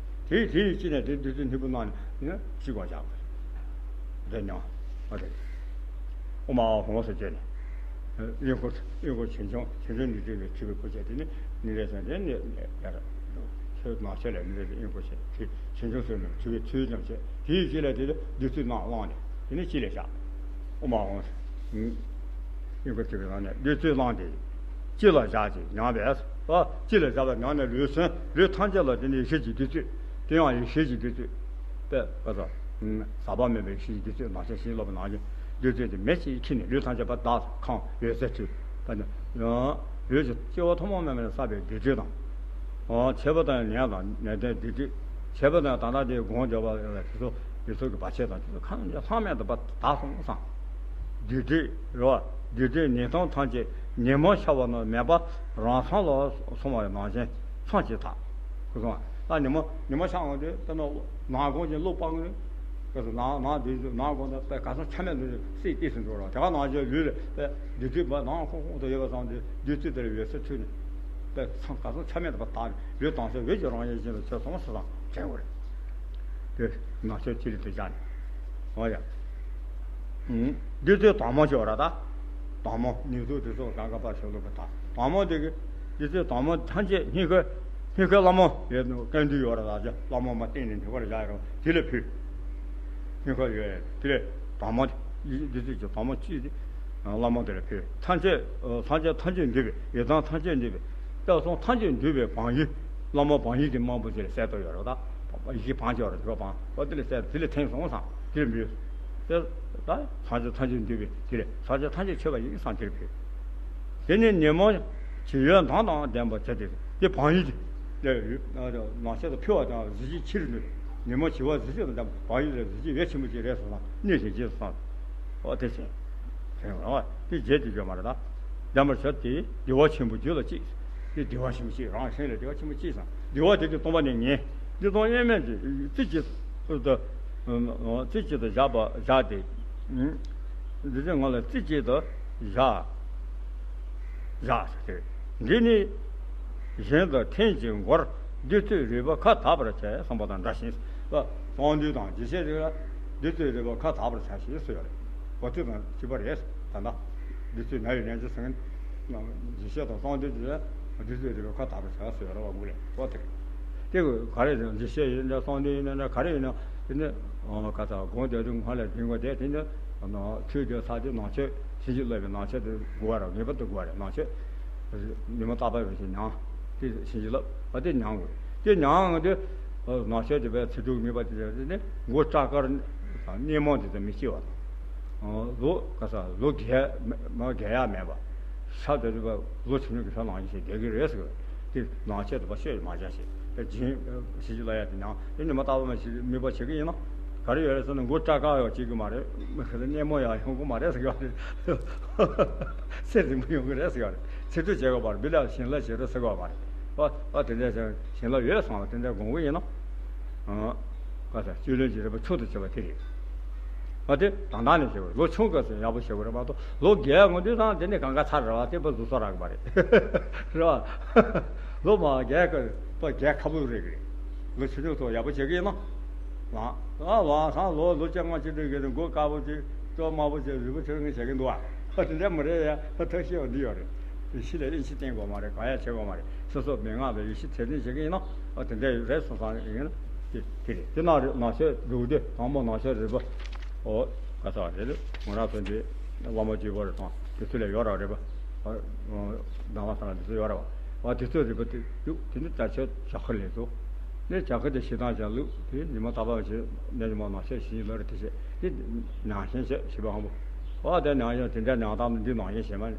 དེ་དེ་ཡི་ཕྱི་ནས་དེ་བདུད་རྩི་སྣུམ་པོ་གནང་ནས་ནི་ཕྱི་སྒོ་བཞག་དགོས། དེ་ཉོ། ཨ་དེ། ཨོ་མ་ཨ་ཧོང་སུ་བརྗོད་ནས། ཨིན་ཁོ་ཨིན་ཁོ་ཆོས་འབྱུང་ཆོས་འབྱུང་འདི་བྲིས་པའི་བྲིས་པའི་ཁུལ་བྱས། དེ་ནི་ནི་རེ་ཟེར་དེ་ནི་ཡར། ཆོས་ནག་ཆོས་ལ་ནི་རེ་ཨིན་ཁོ་བྱས་དེ་ཆོས་འབྱུང་ཟེར་ནས་བྲིས་པའི་ཚུལ་ཙམ་བྱས། དེ་ཡི་ཕྱི་ལ་དེ་བདུད་རྩི་ནང་བླངས་ནས། དེ་ནི་ཕྱི་ལ་བཞག་ཨོ་མ་ཧོང་། ཨིན་ཁོ་བྲིས་པའི་ནང་ནས་བདུད་རྩི་བླངས་ཏེ། ཕྱི་ལ་བཞག་ཅིང་མྱངས་པས། ཨ། ཕྱི་ལ་བཞག་པའི་ནང་ནས་ལུས་སོན་ལུས་ཐམས་ཅད་ལ་དེ་ནི་ཡེ་ཤེས་ཀྱི་བདུད་རྩི། དེ་ཡང་ཡེ་ཤེས་ཀྱི་བདུད་རྩི། པས་པ་ས། ཟག་པ་མེད་པའི་ཡེ་ཤེས་ཀྱི་བདུད་རྩི་ནག་ཆ་ཞིང་ལོག་པའི་ནང་བཞིན་བདུད་རྩི་དེ་མེ་ལྕེ་ཁྱི་ནི་ལུས་ཐམས་ཅད་པ་དག་ཁང་འོད་ཟེར་འཕྲོས། ད་ནི་ཡང་ལུས་ཀྱི་སྐྱེ་བ་ཐོག་མ་མེད་པ་ནས་བསགས་པའི་བདུད་རྩི་དང་། ཨོ། མཆེད་པ་དང་ནད་དང་ནད་ལྡན་བདུད་རྩི། མཆེད་པ་དང་ད་ལྟ་དེའི་སྒོམ་བརྒྱབ་པ་ཡོད་པའི་དེ་ཚོ་དེ་ཚོ་གི་བར་ཆད་དང་དེ་ཚོ་ཁ་ནས་ལྷག་མེད་དུ་བ་དག་སོང་བསམ། བདུད་རྩི་རེད་བ། བདུད་རྩི་ནད་གདོན་ཐམས་ཅད་ཉིན་མོ་ཤར་བ་ན་མེད་པ་རང་མཚང་ལ་སོང་བ་ནང་བཞིན་མཚང་གཅིག་ཐག་ཁུ་སོང་བ། ད་ཉིན་མོ་ཉིན་མོ་ཤར་འོང་དུས་ད་ནང་ནང་སྒོམ་གྱི་བློ་སྤང་གི་རེད། ཁ་སང་ནང་ནང་དེ་ཚོ་ནང་སྒོམ་ད་དཔེ་ག་ས་ཆ་མེད་དུ་སྲིད་ཏིས་སུ་འགྲོ་ར་དེ་ག་ནང་བཞིན་ལུས་ལ་དཔེ་བདུད་རྩི་བ་ནང་ཁོང་ཁོང་དུ་ཡོད་པ་སང་དུས་བདུད་རྩི་དེར་འོད་ཟེར་འཕྲོས་ནས་དཔེ་མཚང་ག་ས་ཆ་མེད་དུ་བ་དག་ནས་ལུས་དྭངས་གསལ་འོད་ཀྱི་རང་བཞིན་ཅན་དུ་ཆོས་ཚང་མ་སུ་དང་དྲན་དགོས་རེད། དེ་ནང་ཆོས་ཅི་རིགས་དུ་བཞག་ནས། འོ་ཡ། བདུད་རྩི་དྭངས་མ་ཅིག་ཡོད་ར་ད། དྭངས་མ་ནི་ཚོ་དེ་ཚོ་གང་ག་པ་ཞོ་ལོ་གི་ད་དྭངས་མ་དེ་གི་བདུད་རྩི་དྭངས་མ་ཐམས་ཅད་སྙིང་ཁའི་སྙིང་ཁའི་ལྷ་མོ་ཡོད་ནོ་ཀན་དུ་ཡོད་ར་ད་ཅི་ལྷ་མོ་མ་སྟེང་ནས་འདི་བར་བཞག་ཡོད་ར་དེ་ལ་ཕུལ། སྙིང་ཁ་ཡོད་དེ་ལས་དྭངས་མ་དེ་བདུད་རྩི་གི་དྭངས་མ་གཅིག་དེ་ལྷ་མོ་དེ་ལ་ཕུལ། ཐམས་ཅད་ཐམས་ཅད་ཐམས་ཅད་འདུས་པའི་ཡི་དམ་ཐམས་ཅད་འདུས་པའི་སྐྱབས་སོང་ཐམས་ཅད་འདུས་པའི་བང་ཡིག་ལྷ་མོ་བང་ཡིག་གི་དམར་པོ་དེ་ལ་གསལ་ཏོ་ཡོད་ར་ད། ཡི་གེ་བང་ཅོག་ར་དེ་ག་བང་ཨོ་དེ་ལས་གསལ་དེ་ལས་ཐེངས་སོང་སང་དེ་ལས་མི་ཡོད། དེ་ད་ཐམས་ཅད་ཐམས་ཅད་འདུས་པའི་དེ་ལས་ཐམས་ཅད་ཐམས་ཅད་མཆོད་པ་ཡིན་སང་དེ་ལས་ཕུལ། དེ་ནས་ཉོན་མོངས་ཀྱི་ཡོན་མདངས་དང་ལྡན་པ་བྱས་ཏེ་དེ་བང་ཡིག་དེ་ནག་ཆ་དུ་ཕུལ་བ་དང་གཟི་བརྗིད་ཆེ་རུ་འདུག་ཉོན་མོངས་བྱི་བ་གཟི་བརྗིད་དང་ལྡན་པ་བང་ཡིག་ལ་གཟི་བརྗིད་ཡོད་ཆེན་པོ་ཅིག་རེད་སོང་སང་གནས་ཞིག་རྗེས་སུ་སོང་། ཨོ་དེ་བཞིན། དེ་རྗེས་དེ་བརྗོད་མ་རེད་ད། ལྡན་པར་བྱ་སྟེ་བདེ་བ་ཆེན་པོ་རྒྱུད་ལ་སྐྱེས། དེ་བདེ་བ་ཆེན་པོ་སྐྱེས་རང་གཞན་ལ་བདེ་བ་ཆེན་པོ་སྐྱེས་སང་བདེ་བ་དེ་དུས་སྟོང་པ་ནས་ངེས། འདི་སྟོང་དབྱེར་མེད་ཀྱི་རྩེ་གཅིག་ཏུ། རྩེ་གཅིག་ཏུ་བཞག་པ་བཞག་སྟེ། འདི་ཚེ་ངོ་ལ་རྩེ་གཅིག་ཏུ་བཞག་བཞག་ཟེར་ཏེ། འདི་ནི་གཞན་དུ་འཐེན་གྱི་མགོར་བདུད་རྩི་རིལ་བུ་ཁ་དག་པར་བྱས་གསུངས་པ་དང་འདྲ་ཞིང་། གསང་འདུས་དང་རྗེ་ཤེས་རིག་ལ་འདི་ཚོའི་རིག་པ་ཁ་དག་པར་བྱ་ཞེས་གསུངས་ཡོད་རེད། འོ་དེ་དང་གཅིག་པ་རེད། ད་ལྟ་འདི་ཚོའི་ན་ཡོད་ནན་ཅི་ཟེར་མཁན་རྗེ་ཤེས་དང་གསང་འདུས་ཀྱི་འདི་ཚོའི་རིག་པ་ཁ་དག་པར་བྱ་གསུངས་ཡོད་རེད་བ། དགུ་ལས་འོ་དེ་རེད། དེ་ག་རེ་ཡིན་རྗེ་ཤེས་ཡིན་ན་གསང་འདུས་ཡིན་ན་ག་རེ་ཡིན་ན་དེ་ནི་ག་ས་དགོངས་དོན་དུ་སྔོན་ལ་འཛིན་དགོས་དེ་དེ་ནི་ཆོས་ཀྱི་ས་དེ་ནང་ཆོས་བྱིན་གྱིས་བརླབས་པའི་ནང་ཆོས་དེ་དགོས་པ་རེད། ངེས་པར་དུ་དགོས་པ་རེད། ནང་ཆོས་ཉི་མ་རྟག་པར་བྱིན་ཉང་དེ་བྱིན་གྱིས་བརླབས་པ་དེ་ཉང་དགོས་དེ་ཉང་དེ་ནང་ཆོས་དེ་བས་ཚིག་དྲུག་དམིགས་པ་དེ་དེ་ནི་མགོ་སྐྲ་དཀར་དང་སྣེ་མོ་དེ་ཚོ་མི་སྐྱེ་བ་དང་། ལོ་ག་ས་ལོ་རྒས་མ་རྒས་ཡག་མེད་པ། ཤ་དེ་ཚོ་ལོ་ཆུང་ཆུང་གི་ཤ་ནང་བཞིན་ཞིག་རྒས་ཀྱི་རེད་ཟེར་གི་རེད། དེ་ནང་ཆོས་དེ་བ་ཤོད་མ་བྱ་ཞིག་དེ་སྦྱིན་བྱེད་ཀྱི་ལ་ཡ་དེ་ནང་དེ་ཉི་མ་རྟག་པར་མ་ཞིག་དམིགས་པ་བྱེད་ཀྱི་ཡིན་ན་ག་རེ་ཡོད་རེད་ཟེར་ན་མགོ་སྐྲ་དཀར་ཡང་བྱེད་ཀྱི་མ་རེད། མི་ཁ་ལ་སྣེ་མོ་ཡང་ཡོང་གི་མ་རེད་ཟེར་གི་རེད། ཚེ་རིང་པོ་ཡོང་གི་རེད་ཟེར་གི་རེད། ཚེ་སྟོད་བྱེད་དགོས་པར་འབུལ་ལ་བྱིན་རླབས་བྱེད་རོགས་ཟེར་གི་མ་རེད། ཨ་ཨ་དེ་འདྲ་བྱིན་རླབས་ཡོད་སོང་ལ་དེ་འདྲ་དགོངས་གི་ཡིན་ན། ཨ་ག་ས་སྤྱོད་ལེན་གྱི་རིམ་པ་མཆོག་ཏུ་གྱུར་པ་དེ་རེད། ཨ་དེ་དང་དང་ནས་བྱེད་དགོས། ལོ་ཆུང་སྐབས་སུ་ཡག་པོ་བྱེད་དགོས་རེད་མ་གཏོགས་ལོ་རྒས་ངོ་དུས་སང་དེ་ནས་གང་ག་ཚར་རེད་བ། དེ་པ་ཟུར་སོ་རག་གི་མ་རེད། རེད་བ། ལོ་མ་རྒས་ཀ་པ་རྒས་ཁ་པོ་རེད་གི་རེད། ལོ་ཆུང་ཆུང་ཐོག་ཡག་པོ་བྱེད་གི་ཡིན་ན། ལང་ཨ་ལང་སང་ལོ་ལོ་བཅོ་ལྔ་བཅུ་དྲུག་གི་རིང་མགོ་དཀར་པོ་བྱེད་སྐྲ་དམར་པོ་བྱེད་རུས་པ་ཆུ་རིང་བྱེད་གི་འདུག་བ། ཨ་དེ་འདྲ་མ་རེད་ཡ། ཐབས་ཤེས་འདི་ཡོད་རེད། ཡེ་ཤེས་ལ་ཡེ་ཤེས་བསྟེན་དགོས་མ་རེད། གང་ཡང་བྱེད་དགོས་མ་རེད། སོ་སོ་མན་ངག་ལ་ཡེ་ཤེས་ཚད་ལྡན་བྱེད་ཀྱི་ཡིན་ན་ཨ་དེ་འདྲ་ཡོད་རེད་སོང་ཙང་ཡིན་ན་དེ་དེ་རེད། དེ་ནང་རེད། ནང་ཆོས་འདུག་དེ་དང་པོ་ནང་ཆོས་རིག་པ་ཨོ་ག་ས་རེད། ལུགས་ང་རང་ཚོ་འདི་བླ་མ་རྒྱུད་པ་རེད་དང་དེ་ཚོ་ལ་ཡོད་ར་རེད་པ། ཨ་ནང་པ་ས་ལ་དེ་ཚོ་ཡོད་ར་བ། ཨ་དེ་ཚོ་རིག་པ་དེ་འདུག་དེ་ནི་དྲ་ཆོས་བྱ་ཁ་ལས་ཚོ་ནི་བྱ་ཁ་དེ་ཞེ་སྡང་བྱ་ལུགས་དེ་ཉི་མ་རྟག་པར་བྱེད་ནས་ཉི་མ་ནང་ཆོས་ཞིག་ལ་རེད། དེ་བྱེད་དེ་ནང་ཞེན་བྱེད་བྱེད་པ་ཧང་པོ་ཨོ་དེ་ནང་ཞེན་དེ་འདྲ་ནང་དང་འདི་ནང་ཞེན་བྱེད་མ།